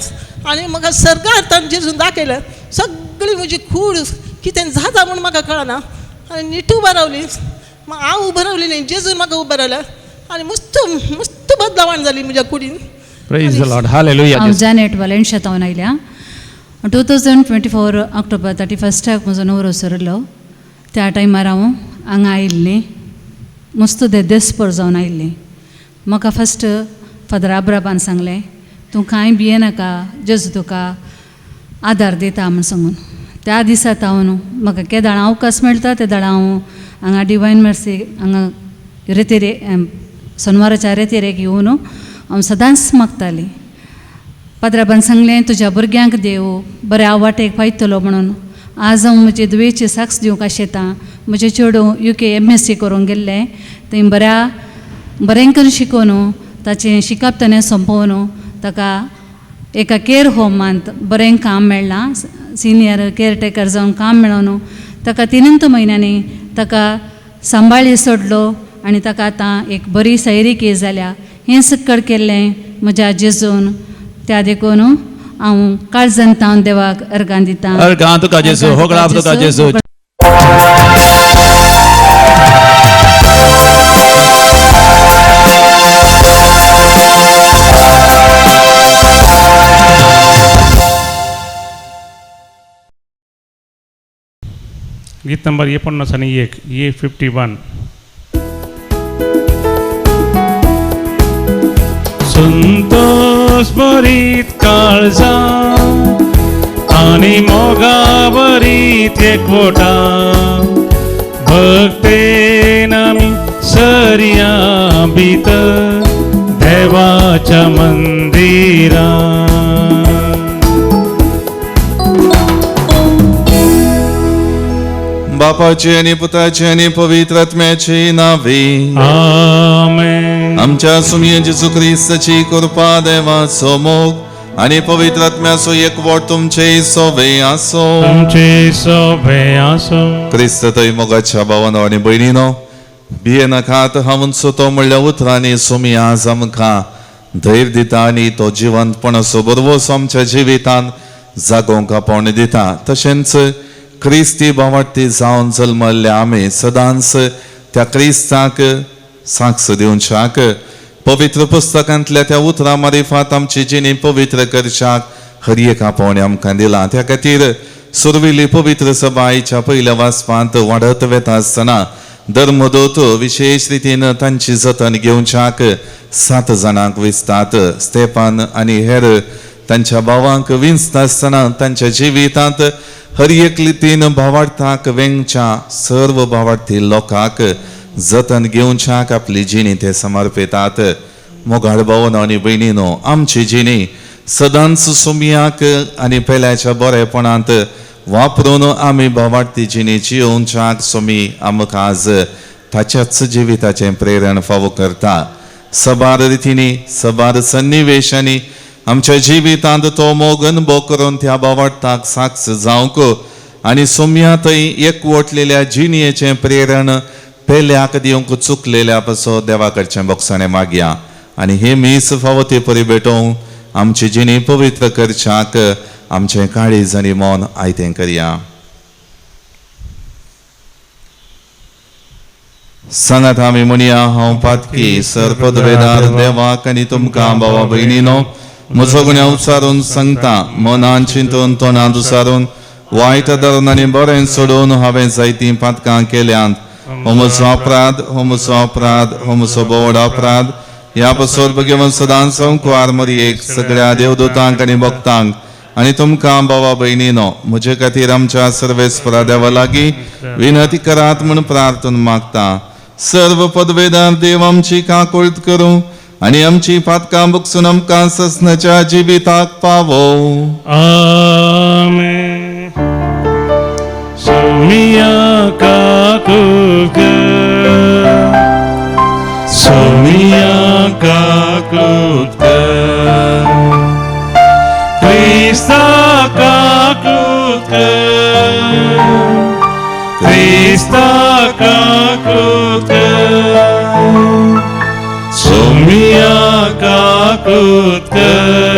आनी म्हाका सर्गार्थान जेजून दाखयलें. सगळी म्हजी कूड कितें जाता म्हूण म्हाका कळना आनी नीट उबा रावली. हांव उबो रावली न्ही जेजून म्हाका उबो रावलें आनी मस्त मस्त बदलावण जाली म्हज्या कुडीन. Praise the Lord. Hallelujah. हांव जॅनेट वालेन्शिया थावन आयल्या. 2024 ऑक्टोबर 31 म्हजो नवरो सरिल्लो. त्या टायमार हांव हांगा आयिल्लें मस्त देस्पर जावन आयिल्लें. म्हाका फस्ट फादर आब्राबान सांगलें तूं कांय भियेनाका जेजू तुका आदार दिता म्हूण सांगून. त्या दिसा हांव म्हाका केदाळां अवकाश मेळटा ते दाळां हांव हांगा डिवायन मर्सी हांगा रेतेरे सोनवाराच्या रेतेरेक येवन हांव सदांच मागतालीं. पाद्राबान सांगलें तुज्या भुरग्यांक देव बऱ्या वाटेक पायतलो म्हणून. आज हांव म्हजे धुवेची साक्ष दिवंक आशेतां. म्हजें चेडूं UK MSc करूंक गेल्लें थंय बऱ्या बरें करून शिकोवन ताचें शिकप ताणें सोंपोवन ताका एका केअर होमांत बरें काम मेळ्ळां. सिनियर केअर टेकर जावन काम मेळोवन ताका 3 म्हयन्यांनी ताका सांबाळी सोडलो आनी ताका आतां एक बरी सैरिकी जाल्या. हें सक्कड केल्लें म्हज्या जेजून. त्या देखून हांव काळजान तावन देवाक अर्गां दितां. अर्गां तुका जेजू, होगडाप तुका जेजू. गीत नंबर 51, ये 51. संतोष भरीत काळजा आणि मोगा भरीत एकवटा भक्तेन आमी सरया भितर देवाच्या मंदिरा. बापाचे आनी पुताचे आनी पवित्र आत्म्याचे नावे आमेन. आमच्या सुमये जेजू क्रिस्ताची कृपा देवाचो मोग आनी पवित्र आत्म्याचो एकवट तुमचे सोवे आसो. तुमचे सोबे आसो. क्रिस्त थंय मोगाच्या भावानो आनी भयणीनो भियेनाकात हांव तो म्हणल्या उतरांनी सुमी आज आमकां धैर्य दिता आनी तो जिवंतपणाचो बरवस आमच्या जिवितान जागोवंक आपोवणी दिता. तशेंच क्रिस्ती भावार्ती जावन जल्मल्ले आमी सदांच त्या क्रिस्ताक साक्ष दिवच्याक पवित्र पुस्तकांतल्या त्या उतरां मारिफात आमची जिणी पवित्र करच्याक हर एक आपोवणें आमकां दिलां. त्या खातीर सुरवेली पवित्र सभा आयच्या पयल्या वाचपांत वाडत वता आसतना धर्मदूत विशेश रितीन तांची जतन घेवच्याक 7 जाणांक विसतात. स्तेपान आनी हेर तांच्या भावांक विंचता आसतना तांच्या जिवितांत हर एक रितीन भावार्थाक वेंगच्या सर्व भावार्थी लोकांक जतन घेवच्याक आपली जिणी ते समर्पितात. मोगाळ भावनो आनी भयणीनो, आमची जिणी सदांच सुमयाक आनी पेल्याच्या बरेपणांत वापरून आमी भावार्थी जिणी जियोवच्याक सुमी आमकां आज ताच्याच जिविताचें प्रेरण फावो करता. सबार रितींनी सबार सन्निवेशांनी आमच्या जिवितांत तो मोग अनुभव करून त्या भावार्थाक साक्ष जावंक आनी सोम्या थंय एकवटलेल्या जिणयेचें प्रेरण पेल्याक दिवंक चुकलेल्या पसो देवा कडचें बोगसाणें मागया आनी हे मीस फावो ते परी भेटोवंक आमची जिणी पवित्र करच्याक आमचें काळीज आनी मन आयतें करया. सांगात आमी म्हणया, हांव पातकी सर पदवेदार देवाक आनी तुमकां भावा भयणीनो म्हजो गुन्यांव उचारून सांगता. मनान चिंतून तोंडांत उचारून वायट धरून आनी बरें सोडून हांवें जायतीं पातकां केल्यांत. हो म्हजो अपराध, हो म्हजो अपराध, हो म्हजो बोवड अपराध. ह्या पसोर भगवंत सदांच संकुवार मरयेक सगळ्या देवदूतांक आनी भक्तांक आनी तुमकां भावा भयणीनो म्हजे खातीर आमच्या सर्वेस्परा देवा लागीं विनंती करात म्हूण प्रार्थना मागता. सर्व पदवेदार देव आमची काकुळट करूं आनी आमची पातकां बुकसून आमकां ससनाच्या जिविताक पावो. आमेन. सोमिया काकुळट कर, सोमिया काकुळट कर, क्रिस्ता काकुळट कर, क्रिस्ता काकुळट कर, सोमिया काकुळट कर,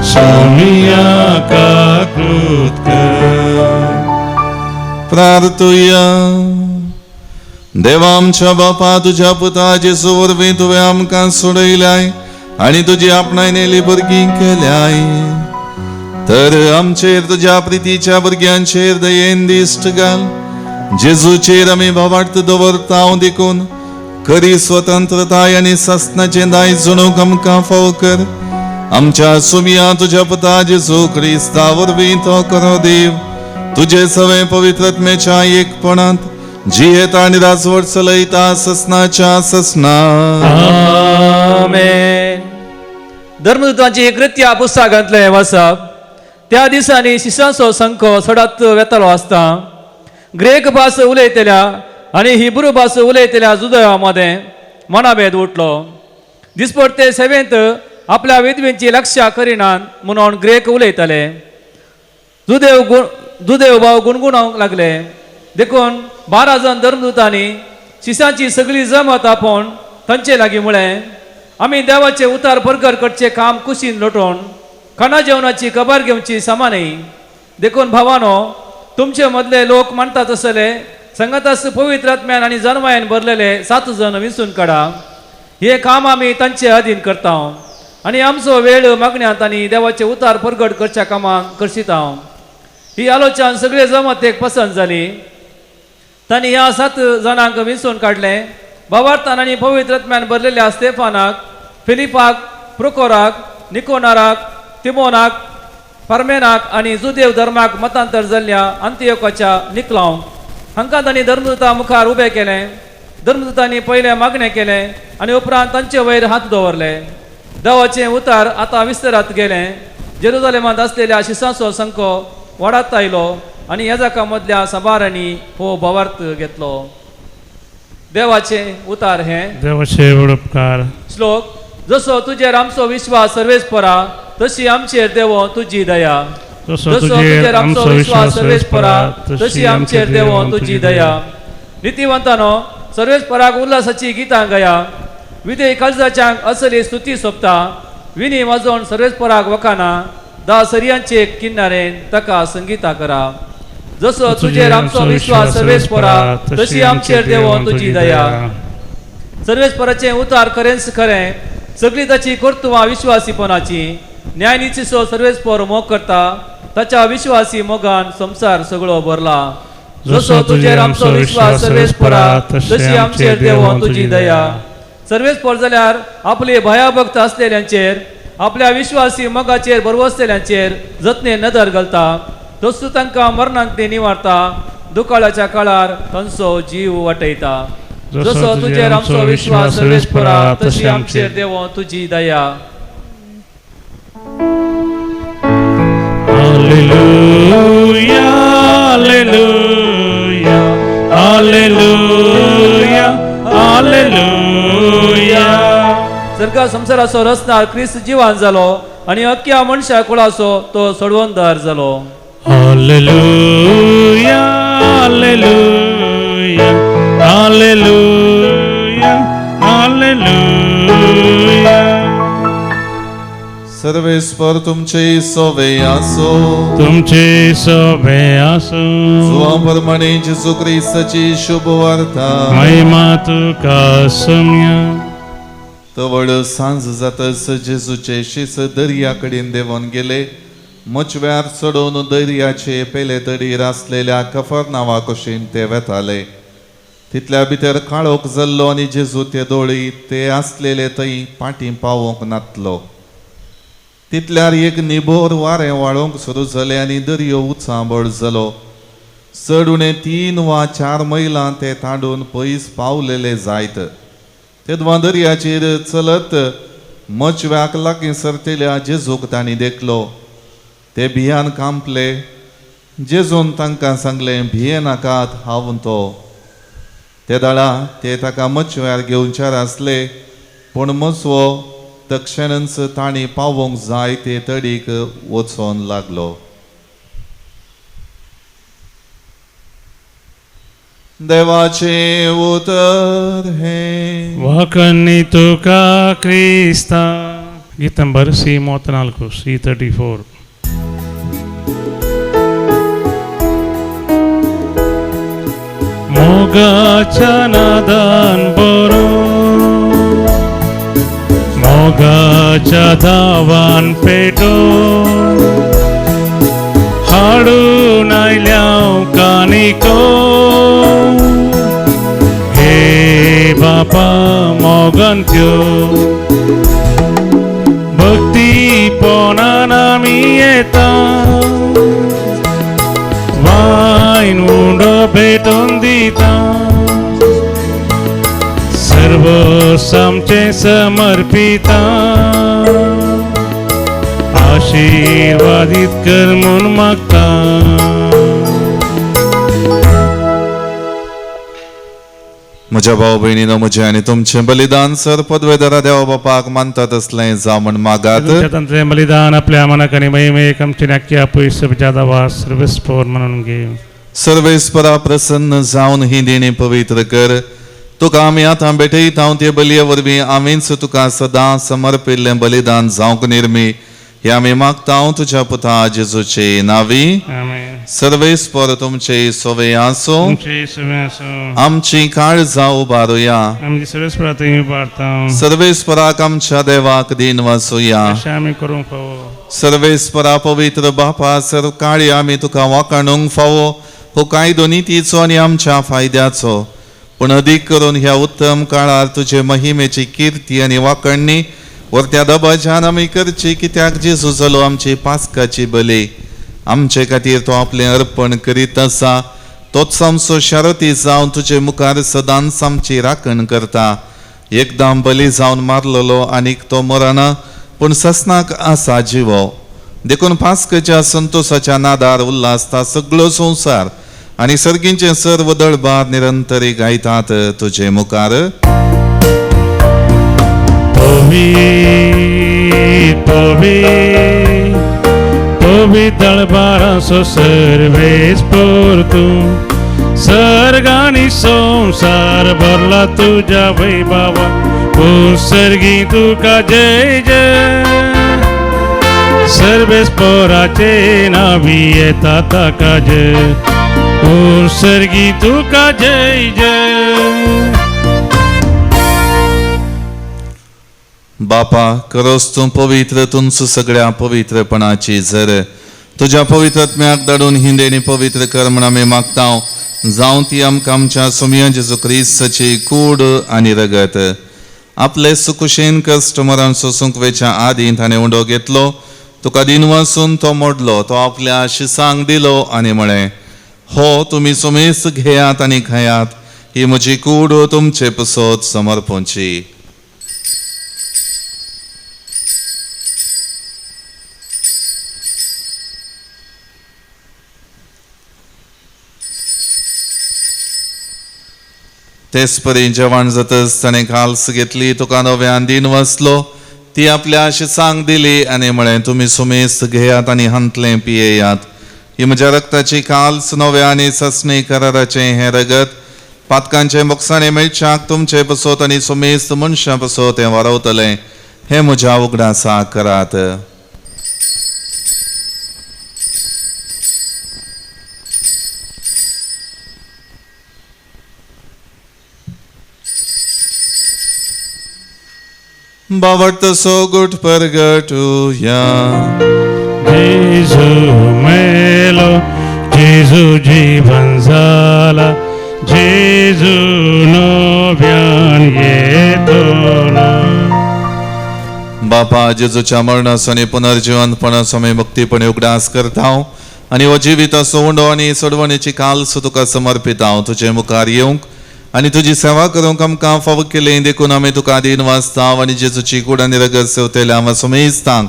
सोमिया काकुळट कर. प्रार्थुया. देवा आमच्या बापा, तुज्या पुता जेजू वरवीं तुवें आमकां सोडयल्याय आनी तुजी आपणायनेली भुरगीं केल्याय, तर आमचेर तुज्या प्रितीच्या भुरग्यांचेर दयेन दिश्ट घाल. जेजूचेर आमी भावार्थ दवरता देखून खरी स्वतंत्रताय आनी ससनाचें दायज जणूंक आमकां फावो कर. आमच्या सुमिया तुज्या पुता जेजू क्रिस्ता वरवीं तो करो देव तुजे सवें पवित्रत्मेच्या एकपणांत जियेता आनी राजवट चलयता ससनाच्या ससना. आमेन. धर्मदूतांची कृत्या पुस्तकांतलें वाचप. त्या दिसांनी शिसांचो संको सडात वेतालो आसता. ग्रेक भास उलयतल्या आनी हिब्रू भास उलयतल्या जुदया मदें मनाभेद उठलो. दिसपडते सेवेंत आपल्या विधवेंची लक्षां करिनात म्हणून ग्रेक उलयताले. जुदेव भाव गुणगुणोवंक लागले. देखून 12 जाण धर्मदूतांनी शिसांची सगळी जमत आपोवन तांचे लागीं म्हळें, आमी देवाचे उतार परगर करचें काम कुशीन लोटोवन खाणा जेवणाची खबर घेवची समा न्ही. देखून भावानो, तुमचे मदले लोक मानतात तसले संगतास पवित्र आत्म्यान आनी जनमायन भरलेले 7 जण विंचून काडा. हे काम आमी तांचे अधीन करता आनी आमचो वेळ मागण्यांत आनी देवाचे उतार परगट करच्या कामाक करशिता. ही आलोचन सगळे जमतेक पसंत जाली. तांणी ह्या 7 जाणांक विंचून काडलें. भावार्थान आनी पवित्र आत्म्यान भरलेल्या स्तेफानाक, फिलिपाक, प्रोकोराक, निकोनाराक, तिमोनाक, फार्मेनाक आनी जुदेव धर्माक मतांतर जाल्ल्या अंतियोकाच्या निकलांव हांकां तांणी धर्मदूता मुखार उबें केलें. धर्मदूतांनी पयलें मागणें केलें आनी उपरांत तांचे वयर हात दवरले. देवाचें उतार आतां विस्तारात गेलें. जेरुजालेमांत आसलेल्या शिसांचो संको वाडात आयलो आनी याजका मदल्या सभारांनी हो भावार्थ घेतलो. देवाचें उतार हें. देवाचे उपकार. श्लोक. जसो तुजेर आमचो विश्वास सर्वेस्परा तशी आमचेर देवो तुजी दया. जसो तुजेर आमचो विश्वास सर्वेस्परा तशी आमचेर देवो तुजी दया. नितीवंतानो सर्वेस्पराक उल्हासाची गितां गया. विधेय काळजाच्यांक असली स्तुती सोबता. विनी वाजोवन सर्वेस्पराक वखाना. दा सरयांचे किन्नारेन ताका संगीता करा. जसो तुजेर आमचो विश्वास सर्वेस्परा तशी आमचेर देवो तुजी दया. सर्वेस्पराचें उतार खरेंच खरें. सगळी ताची कर्तुवां विश्वासीपणाची. न्यायनितीचो सर्वेस्पर मोग करता. ताच्या विश्वासी मोगान संवसार सगळो भरला. जसो तुजेर आमचो विश्वास सर्वेस्परा तशी आमचेर देवो तुजी दया. सर्वेस्पर जाल्यार आपले भयाभक्त असलेल्यांचेर आपल्या विश्वासी मोगाचेर बरवसलेल्यांचेर जतने नदर घालता, तसो तांकां मरणांत निवारता, दुकाळाच्या काळार तांचो जीव वाटयता. जसो तुजेर आमचो विश्वास सर्वेस्परा तशी आमचेर देवो तुजी दया. Hallelujah, hallelujah, hallelujah, hallelujah. सर्गा संवसाराचो रचणार क्रिस्त जिवान जालो आनी अख्ख्या मनशा कुळाचो तो सोडवणदार जालो. Hallelujah, hallelujah, hallelujah, hallelujah. सर्वेस्पर तुमचे सोवे आसो, तुमचे सोबे आसो. जुवां प्रमाणे जेजू क्रिस्ताची शुभ वार्ता. महिमा तुका सोम्या. तवळ सांज जातच जेजूचे शीस दर्या कडेन देंवन गेले. मचव्यार चडोवन दर्याचे पेले तडीर आसलेल्या कफर नांवा कुशीन ते वेताले. तितल्या भितर काळोख जाल्लो आनी जेजू ते दोळी ते आसलेले थंय पाटी पावोवंक नातलो. तितल्यार एक निबोर वारें वाळोवंक सुरू जालें आनी दर्यो उचांबळ जालो. चड उणें 3 वा 4 मैलां ते तांडून पयस पावलेले जायत. तेदवां दर्याचेर चलत मचव्याक लागीं सरतेल्या जेजूक तांणी देखलो. ते भियान कांपले. जेजून तांकां सांगलें, भिये नाकात, हांव तो. ते दाळा ते ताका मचव्यार घेवच्यार आसले, पूण मचवो तक्षणच तांणी पावोवंक जाय ते तडीक वचोन लागलो. देवाचें उतर हें. वाकन्नी तुका क्रिस्ता. गीत नंबर सी 34, सी 34. मोगाच्या नादान बरो, मोगाच्या धावान पेटो, हाडून आयल्या कानिको, हे बापा मोगान त्यो भक्तीपणान आमी येता, वायन उंडो भेटून दिता, सर्व आमचें समर्पिता, आशीर्वादीत कर म्हूण मागता. म्हज्या भाव भयणीनो, म्हजें आनी तुमचें बलिदान सर पदवेदारा देवा बापाक मानतात तसलें जावं म्हण मागात. तुमच्या बलिदान आपल्या मनाक आनी महिमेक आमचे नाक्या पयस जादा सर्वेस्पर म्हणून घे. सर्वेस्परा प्रसन्न जावन ही देणी पवित्र कर. तुका आमी आतां भेटयता ते बलये वरवीं आमीच तुका सदां समर्पिल्लें बलिदान जावंक निर्मी हे आमी मागता तुज्या पुता जेजूचे नावी. सर्वेस्पर तुमचे सोवे आसो. आमची काळजां उबारुया. सर्वेस्पराक आमच्या देवाक दिन वाचुया. सर्वेस्परा पवित्र बापा, सरकाळी आमी तुका वाखाणूंक फावो हो कायदो नितीचो आनी आमच्या फायद्याचो, पूण अदीक करून ह्या उत्तम काळार तुजे महिमेची किर्ती आनी वाखणणी वरत्या दबाज्यान आमी करची, कित्याक जेजू जालो आमची पास्काची बली. आमचे खातीर तो आपलें अर्पण करीत आसा, तोच आमचो शारती जावन तुजे मुखार सदांच आमची राखण करता. एकदम बली जावन मारलेलो आनीक तो मरना, पूण ससनाक आसा जिवो. देखून पास्काच्या संतोसाच्या नादार उल्हासता सगळो संवसार आनी सर्गींचे सर्व दळबार निरंतरी गायतात तुजे मुखार. पवित्र दळबाराचो सर्वेस्पर तूं, सर्ग आनी संवसार भरला तुज्या वैभवा, सर्गी तुका जय जय. सर्वेस्पराचे नावी येता ताका जय, सर्गी तुका जय जय. बापा, करोस तूं पवित्र तुमचो सगळ्या पवित्रपणाची जर तुज्या पवित्र आत्म्याक धाडून हिंदेणी पवित्र कर म्हण आमी मागता, जावं ती आमकां आमच्या सोमया जेजू क्रिस्ताची कूड आनी रगत. आपले सुकुशेन कस्टमरान सोसूंक वेच्या आदीं ताणें उंडो घेतलो, तुका दिनवासून तो मोडलो, तो आपल्या शिसांक दिलो आनी म्हळें, हो तुमी सुमेस घेयात आनी खायात, ही म्हजी कूड तुमचे पसत समर्पणची. तेच परी जेवण जातच ताणें काल्स घेतली, तुका नव्यान दिन वसलो, ती आपल्या शिसांक दिली आनी म्हळें, तुमी सुमेस घेयात आनी हांतलें पियेयात, ही म्हज्या रक्ताची काल्स नव्या आनी ससणी कराराचें हें रगत पातकांचे मोगसाणे मेळच्याक तुमचे पसत आनी सुमेस्त मनशां पसत हें वारवतलें, हें म्हज्या उगडासाक करात. बावट सो गुट परगटुया. जेजू मेलो, जेजू जीवन जाला, जेजू नव्यान येतलो. बापा, जेजूच्या मरणाचो आनी पुनर्जिवनपणाचो आमी भक्तीपणे उगडास करता आनी हो जिविताचो उंडो आनी सोडवणेची काल्स तुका समर्पिता. तुजे मुखार येवंक आनी तुजी सेवा करूंक आमकां फावो केली देखून आमी तुका दीन वाचता आनी जेजूची कूड आनी रगत सेवतल्या आमकां सुमेस्तांक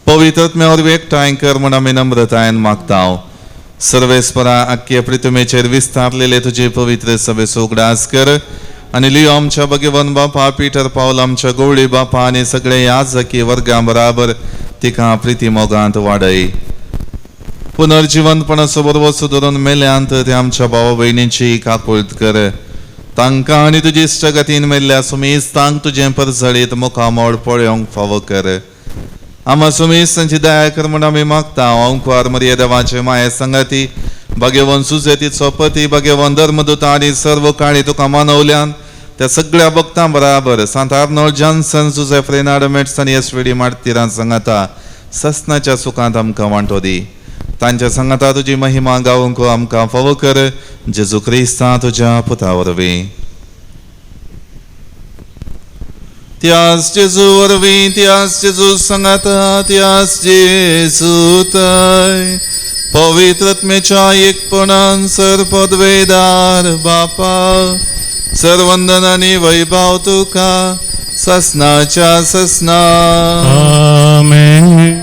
पवित्रत्म्या वरवीं एकठांय कर म्हूण आमी नम्रतायेन मागता. सर्वेस्परा आख्खे पृथ्वीचेर विस्तारलेले तुजे पवित्र सभेचो उगडास कर आनी लियो आमच्या भगवान बापा, पीटर पावल आमच्या गवळी बापा आनी सगळे याजकी वर्गां बराबर तिका प्रिती मोगांत वाडय. पुनर्जिवनपणाचो बरोबर धरून मेल्यांत ते आमच्या भावा भयणींची काकुळट कर. तांकां आनी तुजी इश्टगतीन मेल्ल्या सुमेस्तांक तुजें परजळीत मुखामोड पळोवंक फावो कर. आमा सुमेस्तांची दया कर म्हूण आमी मागता. अंकुर मरिया देवाचे माये संगाती भगवान सुजेतीचो पती भगवान धर्मदूत आनी सर्व काळी तुका मानवल्यान त्या सगळ्या भक्तां बराबर सांत आर्नोल्ड जॉन्सन, जुझेफ रेनार्ड मेट्स आनी एस वी डी मार्तिरां सांगाता ससनाच्या सुखांत आमकां वांटो दी. तांच्या सांगाता तुजी महिमा गावंक आमकां फावो कर. जेजू क्रिस्ता तुज्या पुता वरवीं. त्यास जेजू वरवीं, त्यास जेजू सांगाता, त्यास जेजू तय पवित्रत्मेच्या एकपणान सर पदवेदार बापा, सर्वंदन आनी वैभव तुका ससनाच्या ससना. आमेन.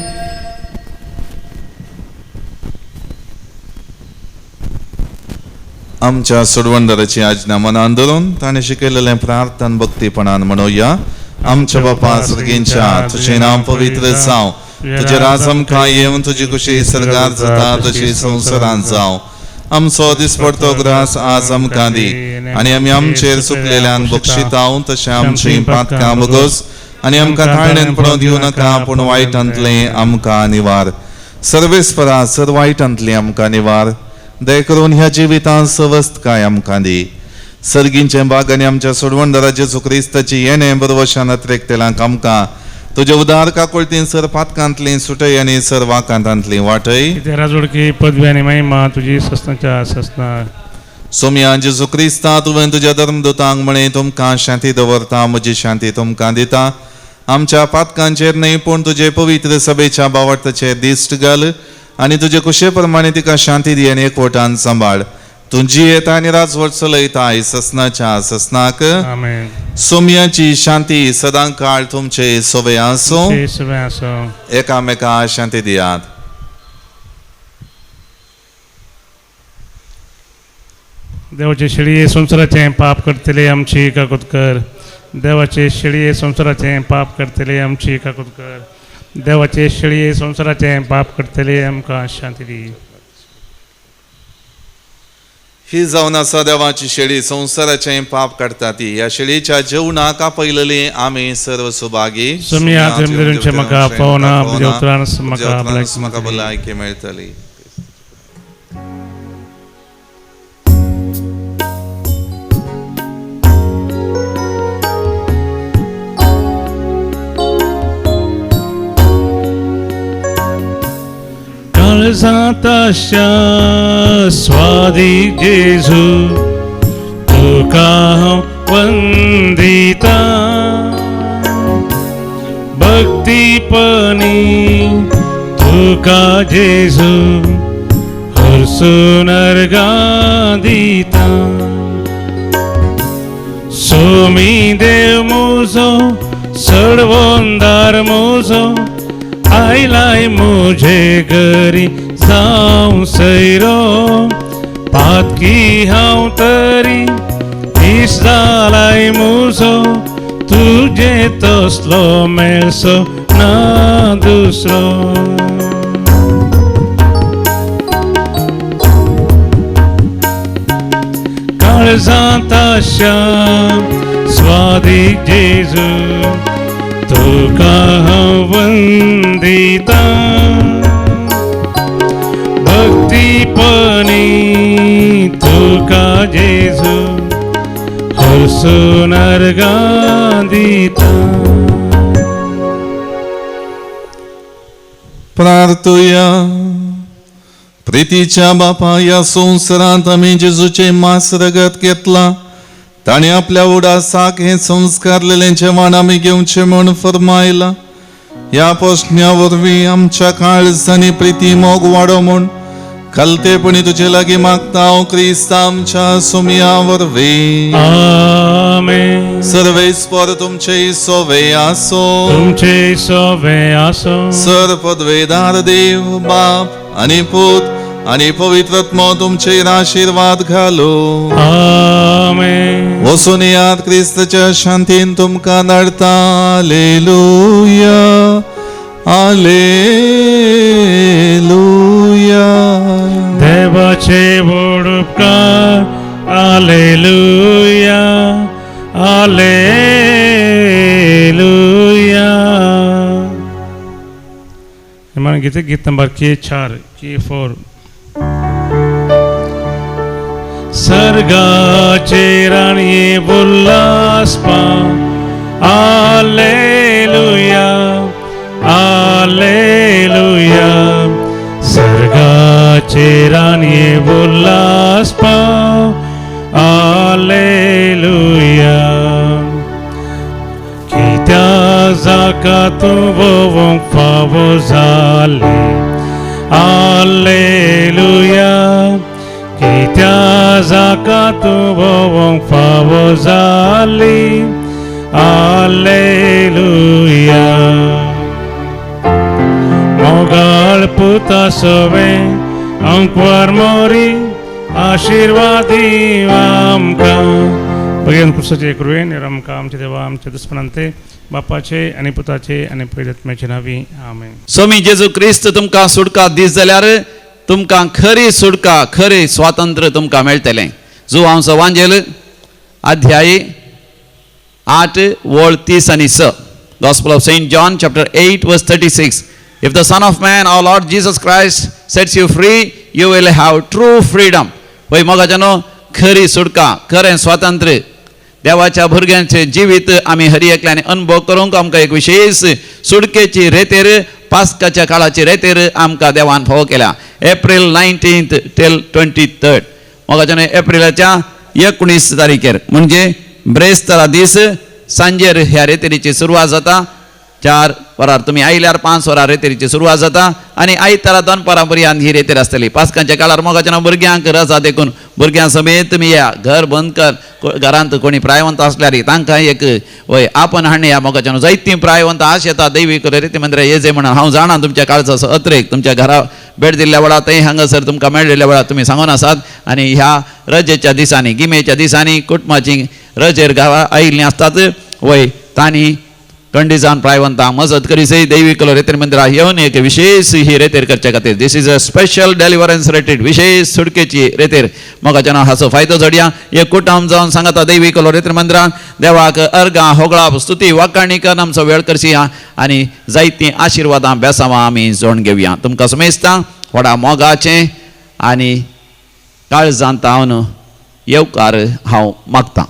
आमच्या सोडवणदाराची आज्ञा मनान धरून ताणें शिकयलेलें प्रार्थन भक्तीपणान म्हणोया. आमच्या बापा सर्गींच्या, तुजें नांव पवित्र जावं, तुजें राज आमकां येवन, तुजी खुशी सर्गार जाता तशी संवसारांत जावं. आमचो दिसपडतो ग्रास आज आमकां दी आनी आमी आमचेर चुकलेल्यांक बक्षिताव तशें आमचीं पातकां भोगोस आनी आमकां ताळणेन पडोवंक दिवं नाका, पूण वायटांतलें आमकां निवार. सर्वेस्परा सर वायटांतलें आमकां निवार, दया करून ह्या जिवितांत सवस्तकाय आमकां दी. सर्गींचे बाग आनी आमच्या सोडवणदारा जेजू क्रिस्ताची येणें बरवशान अत्रेकतेलांक आमकां तुजे उदार काकुळतीन सर पातकांतली सुटय आनी सर वाकांतांतली वाटय. राजवडकी पदवी आनी महिमा तुजी ससनाच्या ससना. सोमया जेजू क्रिस्ता, तुवें तुज्या धर्मदूतांक म्हळें, तुमकां शांती दवरता, म्हजी शांती तुमकां दिता. आमच्या पातकांचेर न्हय पूण तुजे पवित्र सभेच्या बावडताचेर दिश्ट घाल आनी तुजे कुशे प्रमाणे तिका शांती दी आनी एकवटान सांबाळ. तूं जियेता आनी राजवट चलयताय ससनाच्या ससनाक. आमेन. सोमयाची शांती सदां काळ तुमचे सोवे आसूं. सोवे आसूं. एकामेका शांती दियात. देवाचे शेळये संवसाराचें पाप करतले आमची काकूत कर. देवाचे शेळये संवसाराचें पाप करतले आमची काकूत कर. देवाचे शेळये संवसाराचें पाप करतले आमकां शांती दी. ही जावन आसा देवाची शेळी, संवसाराचें पाप काडटा ती. ह्या शेळीच्या जेवणाक आपयलेली आमी सर्व सुभागी. म्हाका पावना म्हाका भलायकी मेळटली. काळजांत आशा स्वादीक जेजू तुका हांव वंदिता भक्तीपणी तुका जेजू हरसून अर्गां दिता सोमी देव मुजो सडवंदार मुजो आयलाय मुझे घरी जावं सैरो पातकी हांव तरी दीस जालाय मुजो तुजे तसलो मेळसो ना दुसरो. काळजांत आशा स्वादीक जेजू तुका हांव वंदिता भक्तीपणी तुका जेजू हरसून अर्गां दिता. प्रार्थुया. प्रितीच्या बापा, ह्या संवसारांत आमी जेजूचें मांस रगत घेतलां, ताणें आपल्या उडासाक हें संस्कारलेलें जेवण आमी घेवचें म्हूण फर्मायलां. ह्या प्रश्न्या वरवीं आमच्या काळजांनी प्रिती मोग वाडो म्हूण खालतेपणी तुजे लागीं मागता हांव क्रिस्ता आमच्या सुमया वरवीं. आमेन. सर्वेस्पर तुमचे सोवे आसो. तुमचे सोवे आसो. सर पदवेदार देव बाप आनी पूत आनी पवित्र आत्मो तुमचेर आशिर्वाद घालो. आमेन. वचून याद क्रिस्ताच्या शांतीन तुमकां धाडटा. आलेलुया, आलेलुया. देवाचे व्हड उपकार. आलेलुया, आलेलुया. निमाणें गीत, गीत नंबर K4 K4. सर्गाचे राणये उल्हासपा. आलेलुया, आलेलुया. सर्गाचे राणये उल्हासपा. आलेलुया. कित्या जाका तूं वोवंक फावो जालें. आलेलुया. कित्या जाका तूं वोवंक फावो जाली. आलेलुया. मोगाळ पुता सवे अंकवार मोरी आशिर्वादी आमकां. भगेन क्रिस्ताचे कृपेन आमकां आमच्या देवा आमच्या दुस्मनांते बापाचे आनी पुताचे आनी पवित्र आत्म्याचे नांवी. आमेन. स्वामी जेजू क्रिस्त तुमकां सुटका दीस जाल्यार तुमकां खरी सुटका, खरी स्वातंत्र्य तुमकां मेळटलें. जुवांचो वांजेल अध्याय 8 वळ 30 आनी 6. Gospel of Saint John chapter 8 verse 36. If the Son of Man, our Lord Jesus Christ, sets you free, you will have true freedom. वय मोगाच्यानो, खरी सुटका, खरें स्वातंत्र्य देवाच्या भुरग्यांचें जिवीत आमी हर एकल्यान अनुभव करूंक आमकां एक विशेष सुटकेची रेतेर, पास्काच्या काळाची रेतेर आमकां देवान फावो केल्या. April 19 till 23. मोगाच्यानो, एप्रिलाच्या 19 तारखेर म्हणजे ब्रेस्तारा दीस सांजेर ह्या रेतेरीची सुरवात जाता. 4 वरार तुमी आयल्यार 5 वरार रेतेरीची सुरवात जाता आनी आयतारा दनपारां पर्यंत ही रेतेर आसतली. पास्कांच्या काळार मोगाच्या भुरग्यांक रजा देखून भुरग्यां समेत तुमी या. घर बंद कर, घरांत कोणी प्रायवंत आसल्यार तांकां एक वय आपण हाडणे ह्या मोगाच्यान जायतीं प्रायवंत आश येता दैवीक रेती मंदिरां येजे म्हणून हांव जाणा तुमच्या काळजाचो अत्रेक तुमच्या घरा भेट दिल्ल्या वेळार थंय हांगासर तुमकां मेळिल्ल्या वेळार तुमी सांगून आसात. आनी ह्या रजेच्या दिसांनी, गिमेच्या दिसांनी कुटुंबाची रजेर गांवा आयिल्लीं आसतात वय तांणी कंडिजान प्रायवंतां मजत करीसय दैवीक रेतेर मंदिरां येवन एक विशेष ही रेतेर करच्या खातीर. This is a special deliverance retreat, विशेष सुटकेची रेतेर. मोगाच्यान हाचो फायदो जोडया. एक कुटुंब जावन सांगता दैवीक रेतेर मंदिरान देवाक अर्गां होगळाप स्तुती वाकाणी करून आमचो वेळ करशी आनी जायतीं आशिर्वादां बेसांवां आमी जोड घेवया. तुमकां समेजता व्हडा मोगाचें आनी काळजांत हांव येवकार हांव मागतां.